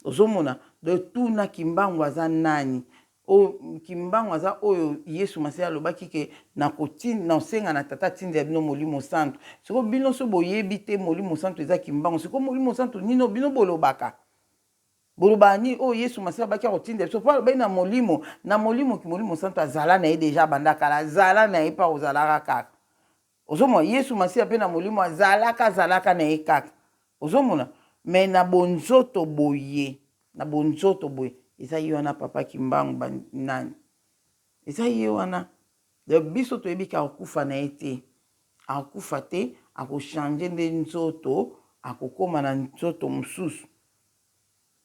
A: ozomona donc tuna kimbangu aza nani Oyo kimbangu aza oyo yesu masiya alobaki ke nakosenga na tata atindela bino molimo santu sikoyo bino soki boyebi te molimo santu eza kimbangu sikoyo molimo santu nini oyo bino bolobaka bolobaka nini oyo yesu masiya alobaki akotindela biso po alobaki na molimo na molimo molimo santu azala na ye deja banda kala azala na ye mpe akozalaka kaka Ozomona yesu masiya pe na molimo azalaka azalaka na ye kaka ozomona mais na bonzoto boye na bonzoto boye eza ye wana papa kimbangu ba nani eza ye wana donc biso toyebi ke akokufa na ye te akokufa te ako changer nde nzoto akokoma na nzoto mosusu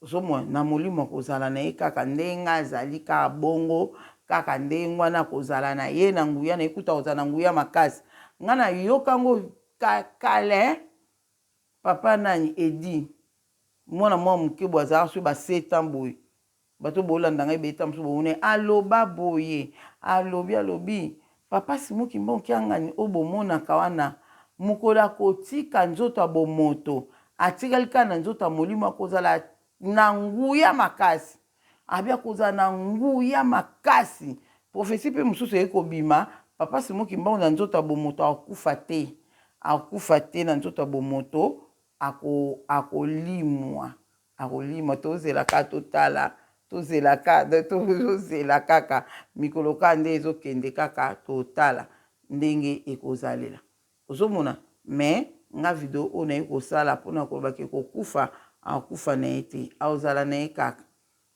A: Ozomona na molimo akozala na ye kaka ndenge azali kaka bongo, kaka ndenge wana akozala na ye na nguya na ye, kutu akozala na nguya makasi. Nga nayoka yango kala hein. Papa nani Eddy mwana mwa moke boye azalaka soki ba 7 ans boye bato bolanda ngai beta mosusu bomoni aloba boye alobi alobi papa Simon Kimbangu Kiangani oyo bomonaka wana mokolo akotika nzoto ya bomoto atikali kaka na nzoto ya molimo akozala na nguya makasi abi akozala na nguya makasi prophetie mpe mosusu eye kobima papa Simon Kimbangu na nzoto ya bomoto akokufa te akokufa te na nzoto ya bomoto ako akolimwa akolimwa tozela kaka totala tozela kaka tozela kaka mikolo kaka nde ezokende kaka totala ndenge ekozalela ozomona mais nga video oyo naye kosala mpona koloba ke kokufa akokufa na ye te akozala na ye kaka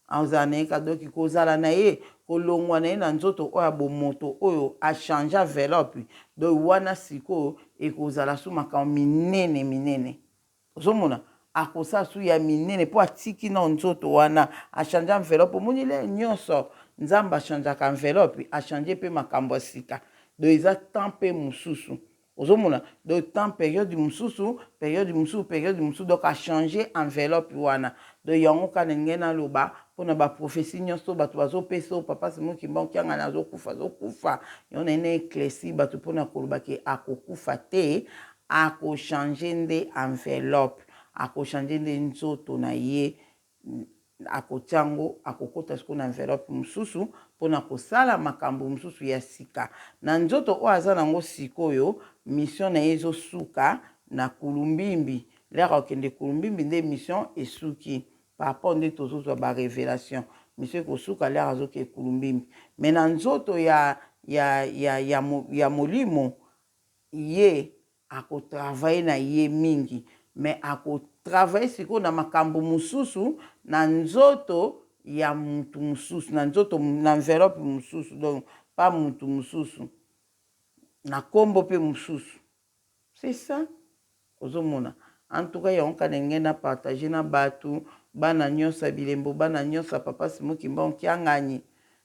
A: akozala na ye kaka donc kozala na ye kolongwa na ye na nzoto oyo ya bomoto oyo achange enveloppe donc wana sikoyo ekozala su makambo minene minene ozomona akosala su ya minene mpo atiki na nzoto wana achange enveloppe omoni le nyonso nzambe achangeaka enveloppe achange mpe makambo ya sika donc eza temps mpe mosusu ozomona donc temps période mosusu période mosusu période mosusu donc achange enveloppe wana donc yango kaka ndenge naloba mpona baprophétie nyonso bato bazopesa oyo papa Simon Kimbangu Kiangani azokufa azokufa yango naye na éclairci bato mpona koloba ke akokufa te akochange nde enveloppe akochange nde nzoto na ye akotia yango akokota sikoyo na enveloppe mosusu mpona kosala makambo mosusu ya sika na nzoto oyo aza nango sikoyo mission na ye ezosuka na kulumbimbi lere akokende kulumbimbi nde mission esuki par rapport nde tozozwa barévélation mission ekosuka lere azokende kulumbimbi mais na nzoto ya molimo ye akotravaille na ye mingi mais akotravaille sikoyo na makambo mosusu na nzoto ya mutu mosusu na nzoto na enveloppe mosusu donc pa mutu mosusu na nkombo mpe mosusu c'est ça ozomona. En tout cas yango kaka ndenge na partage na bato bana nyonso ya bilembo bana nyonso ya papa Simon Kimbangu Kiangani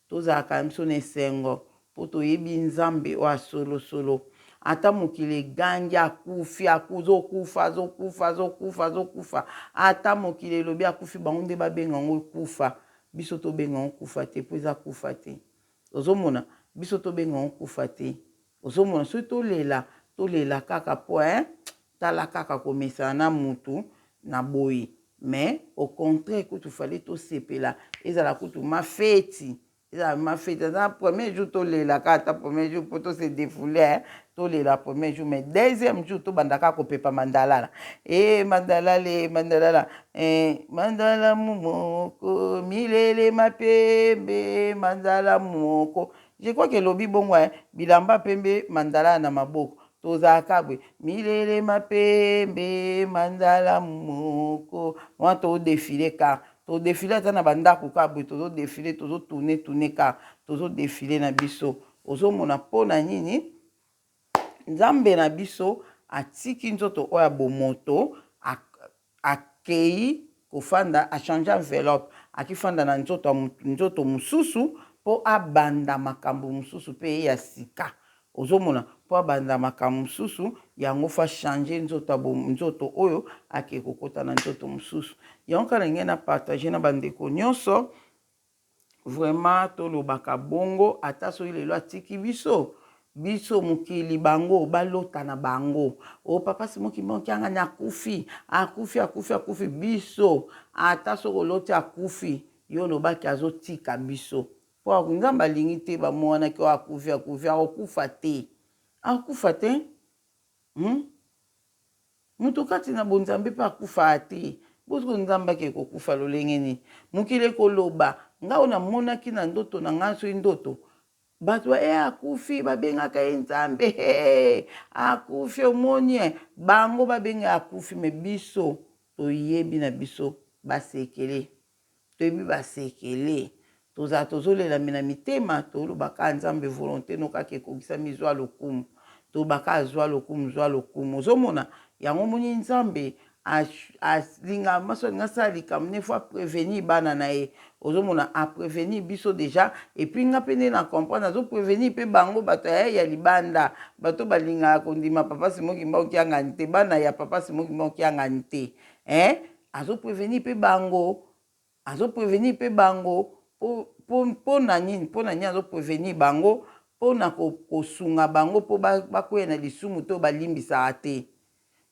A: tozalaka biso na esengo mpo toyebi nzambe oyo asolosolo ata mokili egangi akufi azokufa azokufa azokufa azokufa ata mokili elobi akufi bango nde babenga yango kufa biso tobenga yango kufa te mpo eza kufa te ozomona biso tobenga yango kufa te ozomona soki tolela tolela kaka mpo eh, tala kaka komesana na mutu na boye mais au contraire kutu fallait tosepela ezala kutu mafeti ezala mafeti aza premier jour tolela kaka ata premier jour mpo tose défoule tolela premier jour mais deuxième jour tobanda kaka kopepa mandalala e mandalala e mandalala e mandala moko milele mapembe mandala moko je crois que elobi bongo bilamba pembe mandalala na maboko tozalaka boye milele mapembe mandala moko wana todéfile kaka todéfile ata na bandako kaka boye tozodéfile tozotourne tourne kaka tozodéfile na biso ozomona mpo na nini nzambe na biso atiki nzoto oyo ya bomoto akei kofanda achange enveloppe akifanda na nzoto nzoto mosusu mpo abanda makambo mosusu mpe ya sika ozomona mpo abanda makambo mosusu yango faut achange nzoto nzoto oyo akei kokɔta na nzoto mosusu yango kaka ndenge na partage na bandeko nyonso vraiment tolobaka bongo ata soki lelo atiki biso biso mokili bango balota na bango o papa Simon Kimbangu Kiangani akufi akufi akufi akufi biso ata soki oloti akufi yo olobaki azotika biso mpo nzambe alingi te bamonaki oyo akufi akufi akokufa te akufa te Moto kati na bonzambe mpe akufa te boziko nzambe ake kokufa lolenge nini mokili ekoloba nga oyo namonaki na ndoto na ngai soki ndoto bato e akufi babengaka ye nzambe he akufi omoni e bango babenga akufi mais biso toyebi na biso basekele toyebi basekele tozala tozolelami na mitema tolobaka nzambe volonté no kaka ekokisami zwa lokumu tolobaka zwa lokumu zwa lokumu ozomona yango omoni nzambe. Alinga mwasi alinga asala likambo ne faut aprevenir bana na ye. Ozomona aprevenir biso dejà, et puis nga mpe nde na comprendre azo prevenir mpe bango bato ya ya libanda, bato balingaka kondima papa Simon Kimbangu Kiangani te, bana ya papa Simon Kimbangu Kiangani te, hein, azo prevenir mpe bango, azo prevenir mpe bango po po mpo na nini? Mpo na nini azo prevenir bango? Mpo na kosunga bango mpo bakweya na lisumu to balimbisaka te.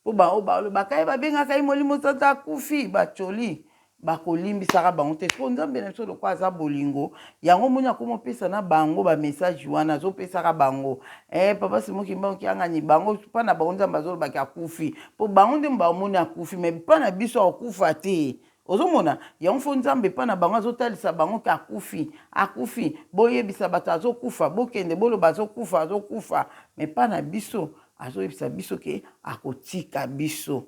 A: Mpo baoyo balobaka ye babengaka ye Molimo Santu akufi, bacoli bakolimbisaka bango te. Sikoyo Nzambe na biso lokola aza bolingo, yango omoni akoma opesa na bango ba message wana, azopesaka bango eh, papa Simon Kimbangu Kiangani, bango mpa na bango Nzambe azolobaki akufi, mpo bango nde bamoni akufi, mais mpa na biso akokufa te. Ozomona yango fo Nzambe epa na bango azotalisa bango ke akufi, akufi, boyebisa bato azokufa, bokende boloba azokufa, azokufa, mais epa na biso azoyebisa biso ke akotika biso,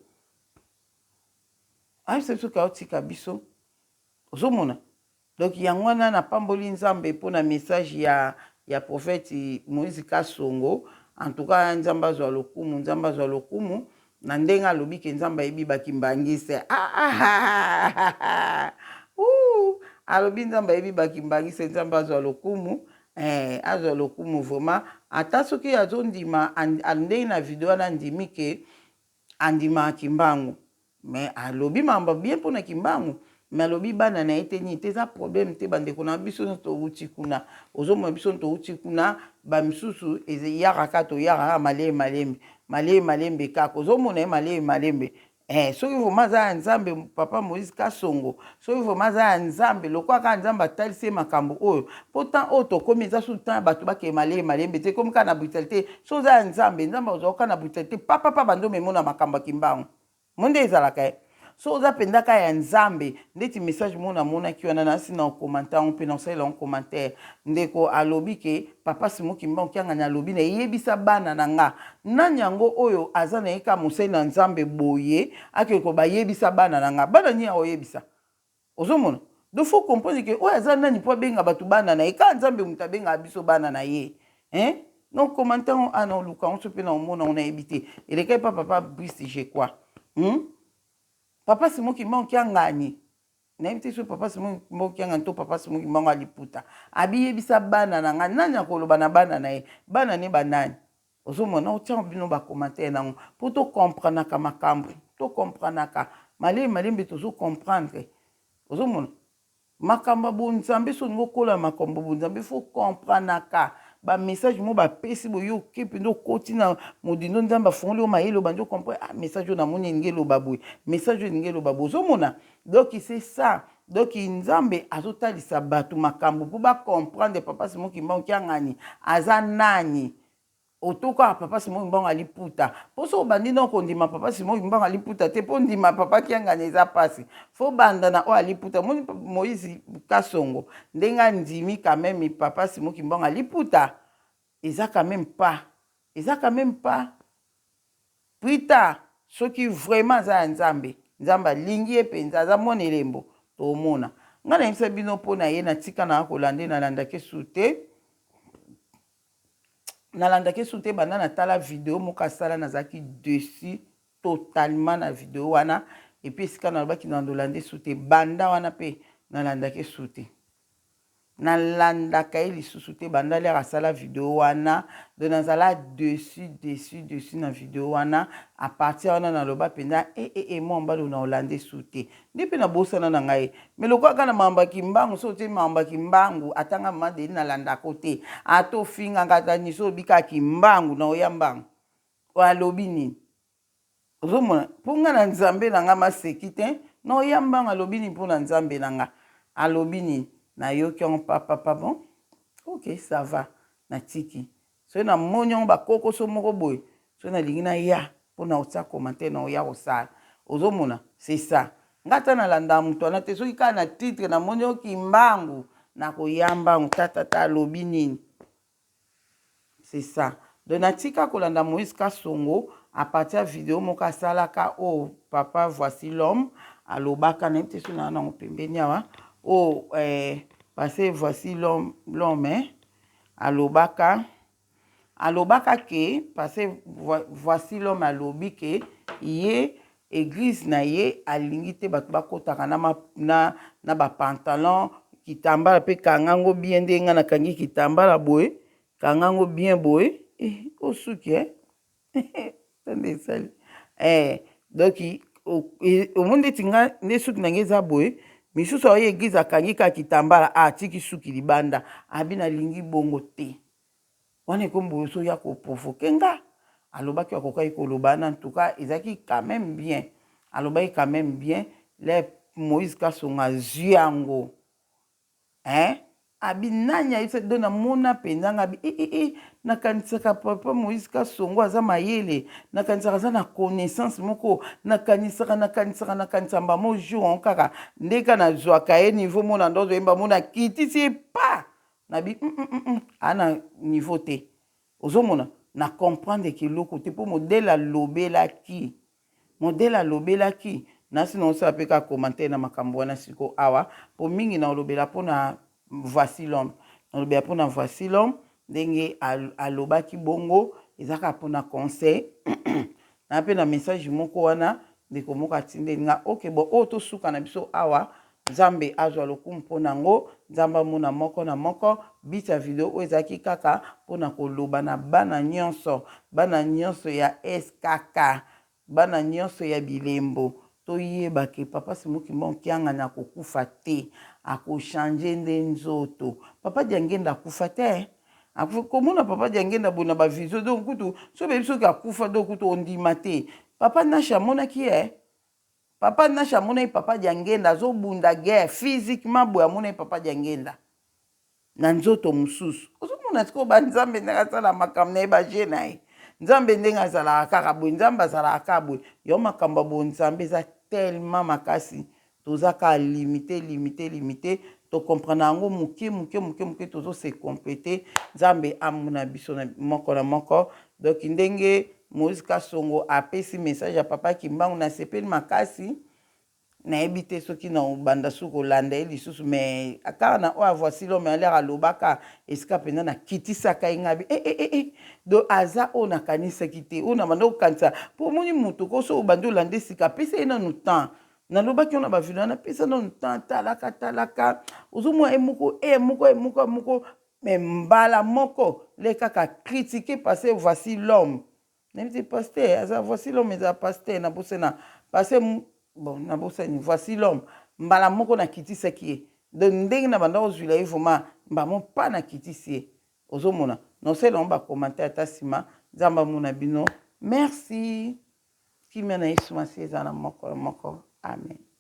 A: ayebisa biso ke akotika biso. Ozomona donc yango wana napamboli Nzambe mpo na message ya ya prophète Moïse Kasongo. En tout cas Nzambe azwa lokumu, Nzambe azwa lokumu na ndenge alobi ke Nzambe ayebi ba kimbanguiste. Ah, ah, ah, ah, ah. Alobi Nzambe ayebi ba kimbanguiste, Nzambe azwa lokumu. Eh, azwa lokumu vraiment. Ata soki azondima ndenge na video wana andimi ke andimaka Kimbangu, mais alobi makambo bien mpona Kimbangu, mais alobi bana na ye te nini te, eza problème te. Bandeko na biso nyonso towuti kuna, ozomona biso towuti kuna, bamisusu eyaka kaka, toyaka kaka malembe malembe, malembe malembe kaka, ozomona ye malembe malembe. Eh, soki vraiment aza ya Nzambe papa Moïse Kasongo, soki vraiment aza ya Nzambe, lokola kaka Nzambe atalisi ye makambo oyo, po temps oyo tokomi eza su temps ya bato bakende malembe malembe te, ekomi kaka na brutalité. Soki oza ya Nzambe, Nzambe akozwa kaka na brutalité, papapa bando omemona makambo ya Kimbangu. Mo nde ezalaka ye. Soki oza mpenza kaka ya Nzambe, ndeti message moko namonaki wana, nasi na okomante yango mpe na osalela yango commentaire. Ndeko alobi ke papa Simon Kimbangu Kiangani alobi na yebisa bana na nga, nani yango oyo aza na ye kaka mosali na Nzambe boye, akende koloba yebisa bana na nga. Bana nini akoyebisa? Ozomona? Donc faut comprendre que oyo aza nani po abenga bato bana na ye? Kaka Nzambe moto abengaka biso bana na ye. Hein? Donc commentaire yango ah na oluka yango soki pe na omona yango nayebi te. Elekaki pa papa Brice je crois. Papa Simon Kimbangu Kiangani, nayebi te soki papa Simon Kimbangu Kiangani to papa Simon Kimbangu ya liputa. Abiyebisa bana na nga, nani akoloba na bana na ye? Bana ne ba nani? Ozomona otia bino ba commentaire nango po to comprenaka makambo, to comprenaka malembe malembe, tozo comprendre. Ozomona makambo ya bonzambe, soki olingi okola na makambo ya bonzambe faut comprenaka ba message moko bapesi boye, yo oke mpenza okoti na modindo, Nzambe afongoli yo mayele, obandi ocomprendre, ah message oyo namoni elingi eloba boye, message oyo elingi eloba boye. Ozomona, donc c'est ça. Donc Nzambe azotalisa bato makambo mpo ba comprendre papa Simon Kimbangu Kiangani aza nani. Oto kaka papa Simon Kimbangu aliputa. Mpo soki obandi na kondima papa Simon Kimbangu aliputa te, mpo ndima papa Kiangani eza pasi. Fo banda na oyo aliputa. Moni Moïse Kasongo ndenge andimi quand même papa Simon Kimbangu aliputa, eza quand même pas, eza quand même pas. Plus tard soki vraiment aza ya Nzambe, Nzambe alingi ye penza, aza mwana elembo, tokomona. Nga nayebisa bino po na ye natika nanga kolanda ye, nalandaki su te. Nalandaki su te banda natala video moko asala, nazalaki deçu totalement na video wana, et puis esika nalobaki nalanda ye su te, banda wana pe nalandaki su te. Nalandaka ye lisusu te banda l'heure asala video wana, donc nazala dessus dessus dessus na video wana. A partir wana naloba penza eh eh eh mwa mobali oyo nakolanda ye su te. Nde pe nabosana na ngai mais lokola kaka na makambo ya kimbangu, soki otie makambo ya kimbangu ata nga mama Denis nalandaka yo te, ata ofinga nga ata nini, soki olobi kaka kimbangu nakoya mbangu. Oyo alobi nini? Ozomona po nga na nzambe na nga maseki te na oya mbangu alobi nini po na nzambe na nga alobi nini nayoki yango papapa bon ok ça va natiki soki na moni yango bakokoso moko boye soki nalingi naya po na otia commentaire na oya kosala ozomona c'est ça nga ata nalandaka moto wana te soki kaka na titre namoni yo kimbangu nakoya mbangu tatata alobi nini. C'est ça. Donc natika kolanda Moïse Kasongo à partir ya video moko asalaka oyo oh, papa voici l'homme alobaka nayebi te soki naa nango pembeni awa oyo oh, eh, passe voici l'homme l'homme eh, alobaka alobaka ke passe voici l'homme alobi ke ye. Eglise na ye alingi te bato bakotaka na, ma, na, na ba pantalon kitambala pe kanga ngo bien ndenge nga nakangi kitambala boye kanga ngo bien boye eh, osuki eh? nde esali eh, donc omoni ndeti nga nde suki na nga eza boye misusu aoye eglise akangi kaka kitambala atiki suki libanda abi nalingi bongo te Wana ekomi boye ozo ya ko provoquer nga? Alobaki akokaki koloba wana en tout cas ezalaki quand meme bien. Alobaki quand meme bien le Moïse Kasongo azui yango hein abi nani ayebisa donc namona mpenza nga abi eh, eh, eh, nakanisaka papa Moïse Kasongo aza mayele nakanisaka aza na connaissance moko nakanisaka nakanisaka nakanisaka mbamo jour yango kaka nde kaka nazwaka ye niveau mona ndozo yemba mona kitisi ye pa Na bi mm mm mm aa na niveau te ozomona na comprendre ke eloko te po modèle alobelaki modèle alobelaki nasi na osala pe kaka commentaire na makambo wana siko awa po mingi na olobela po na voici l'homme na olobela po na voici l'homme ndenge alobaki bongo eza kaka po na conseil na pe na message moko wana ndeko moko atindeli nga ok bon oyo tosuka na biso awa Nzambe azwa lokumu mpo na yango. Nzambe amona moko na moko. But ya video oyo ezalaki kaka mpo na koloba na bana nyonso, bana nyonso ya SKK, bana nyonso ya bilembo, toyeba ke Papa Simon Kimbangu Kiangani akokufa te, ako changer nde nzoto. Papa Diangienda akufa te. Komona Papa Diangienda boye na ba vision, donc kutu soki bayebi soki akufa donc kutu ondima te. Papa Nash amonaki ye. Papa Nash amonaki papa Diangenda azo bunda guerre physiquement boye amonaki papa Diangenda na nzoto mosusu. Ozomona sikoyo ba Nzambe ndenge asala makambo na ye ba jeu na ye. Nzambe ndenge azalaka kaka boye, Nzambe azalaka kaka boye. Yo makambo ya bo Nzambe eza tellement makasi toza kaka limite limite limite to comprendre yango moke moke moke moke tozo se completer. Nzambe amona biso na moko na moko. Donc ndenge Moïse Kasongo apesi message ya papa Kimbangu nasepeli makasi nayebi te soki na obanda su kolanda ye lisusu mais kaka na oyo voici l'homme à l'heure alobaka esika mpenza nakitisaka ye ngai eh, eh, eh, eh. Donc aza oyo nakanisaki te oyo nabanda kokanisa mpo omoni moto ko soki obandi olanda esika apesa ye nanu temps nalobaki wana bavideo wana apesa nanu temps talaka talaka ozomona ye moko e moko e moko moko Mais mbala moko le kaka critiquer pasteur voici l'homme nayebi te pasteur aza voici l'homme eza pasteur na bosana pasteur bon na bosani voici l'homme mbala moko na kitisaki ye donc ndenge na banda kozwila ye vraiment mbala moko pa na kitisi ye ozomona na osala yango ba commentaire ata nsima nzambe amona bino merci kimia na yesu masiya eza na moko na moko amen.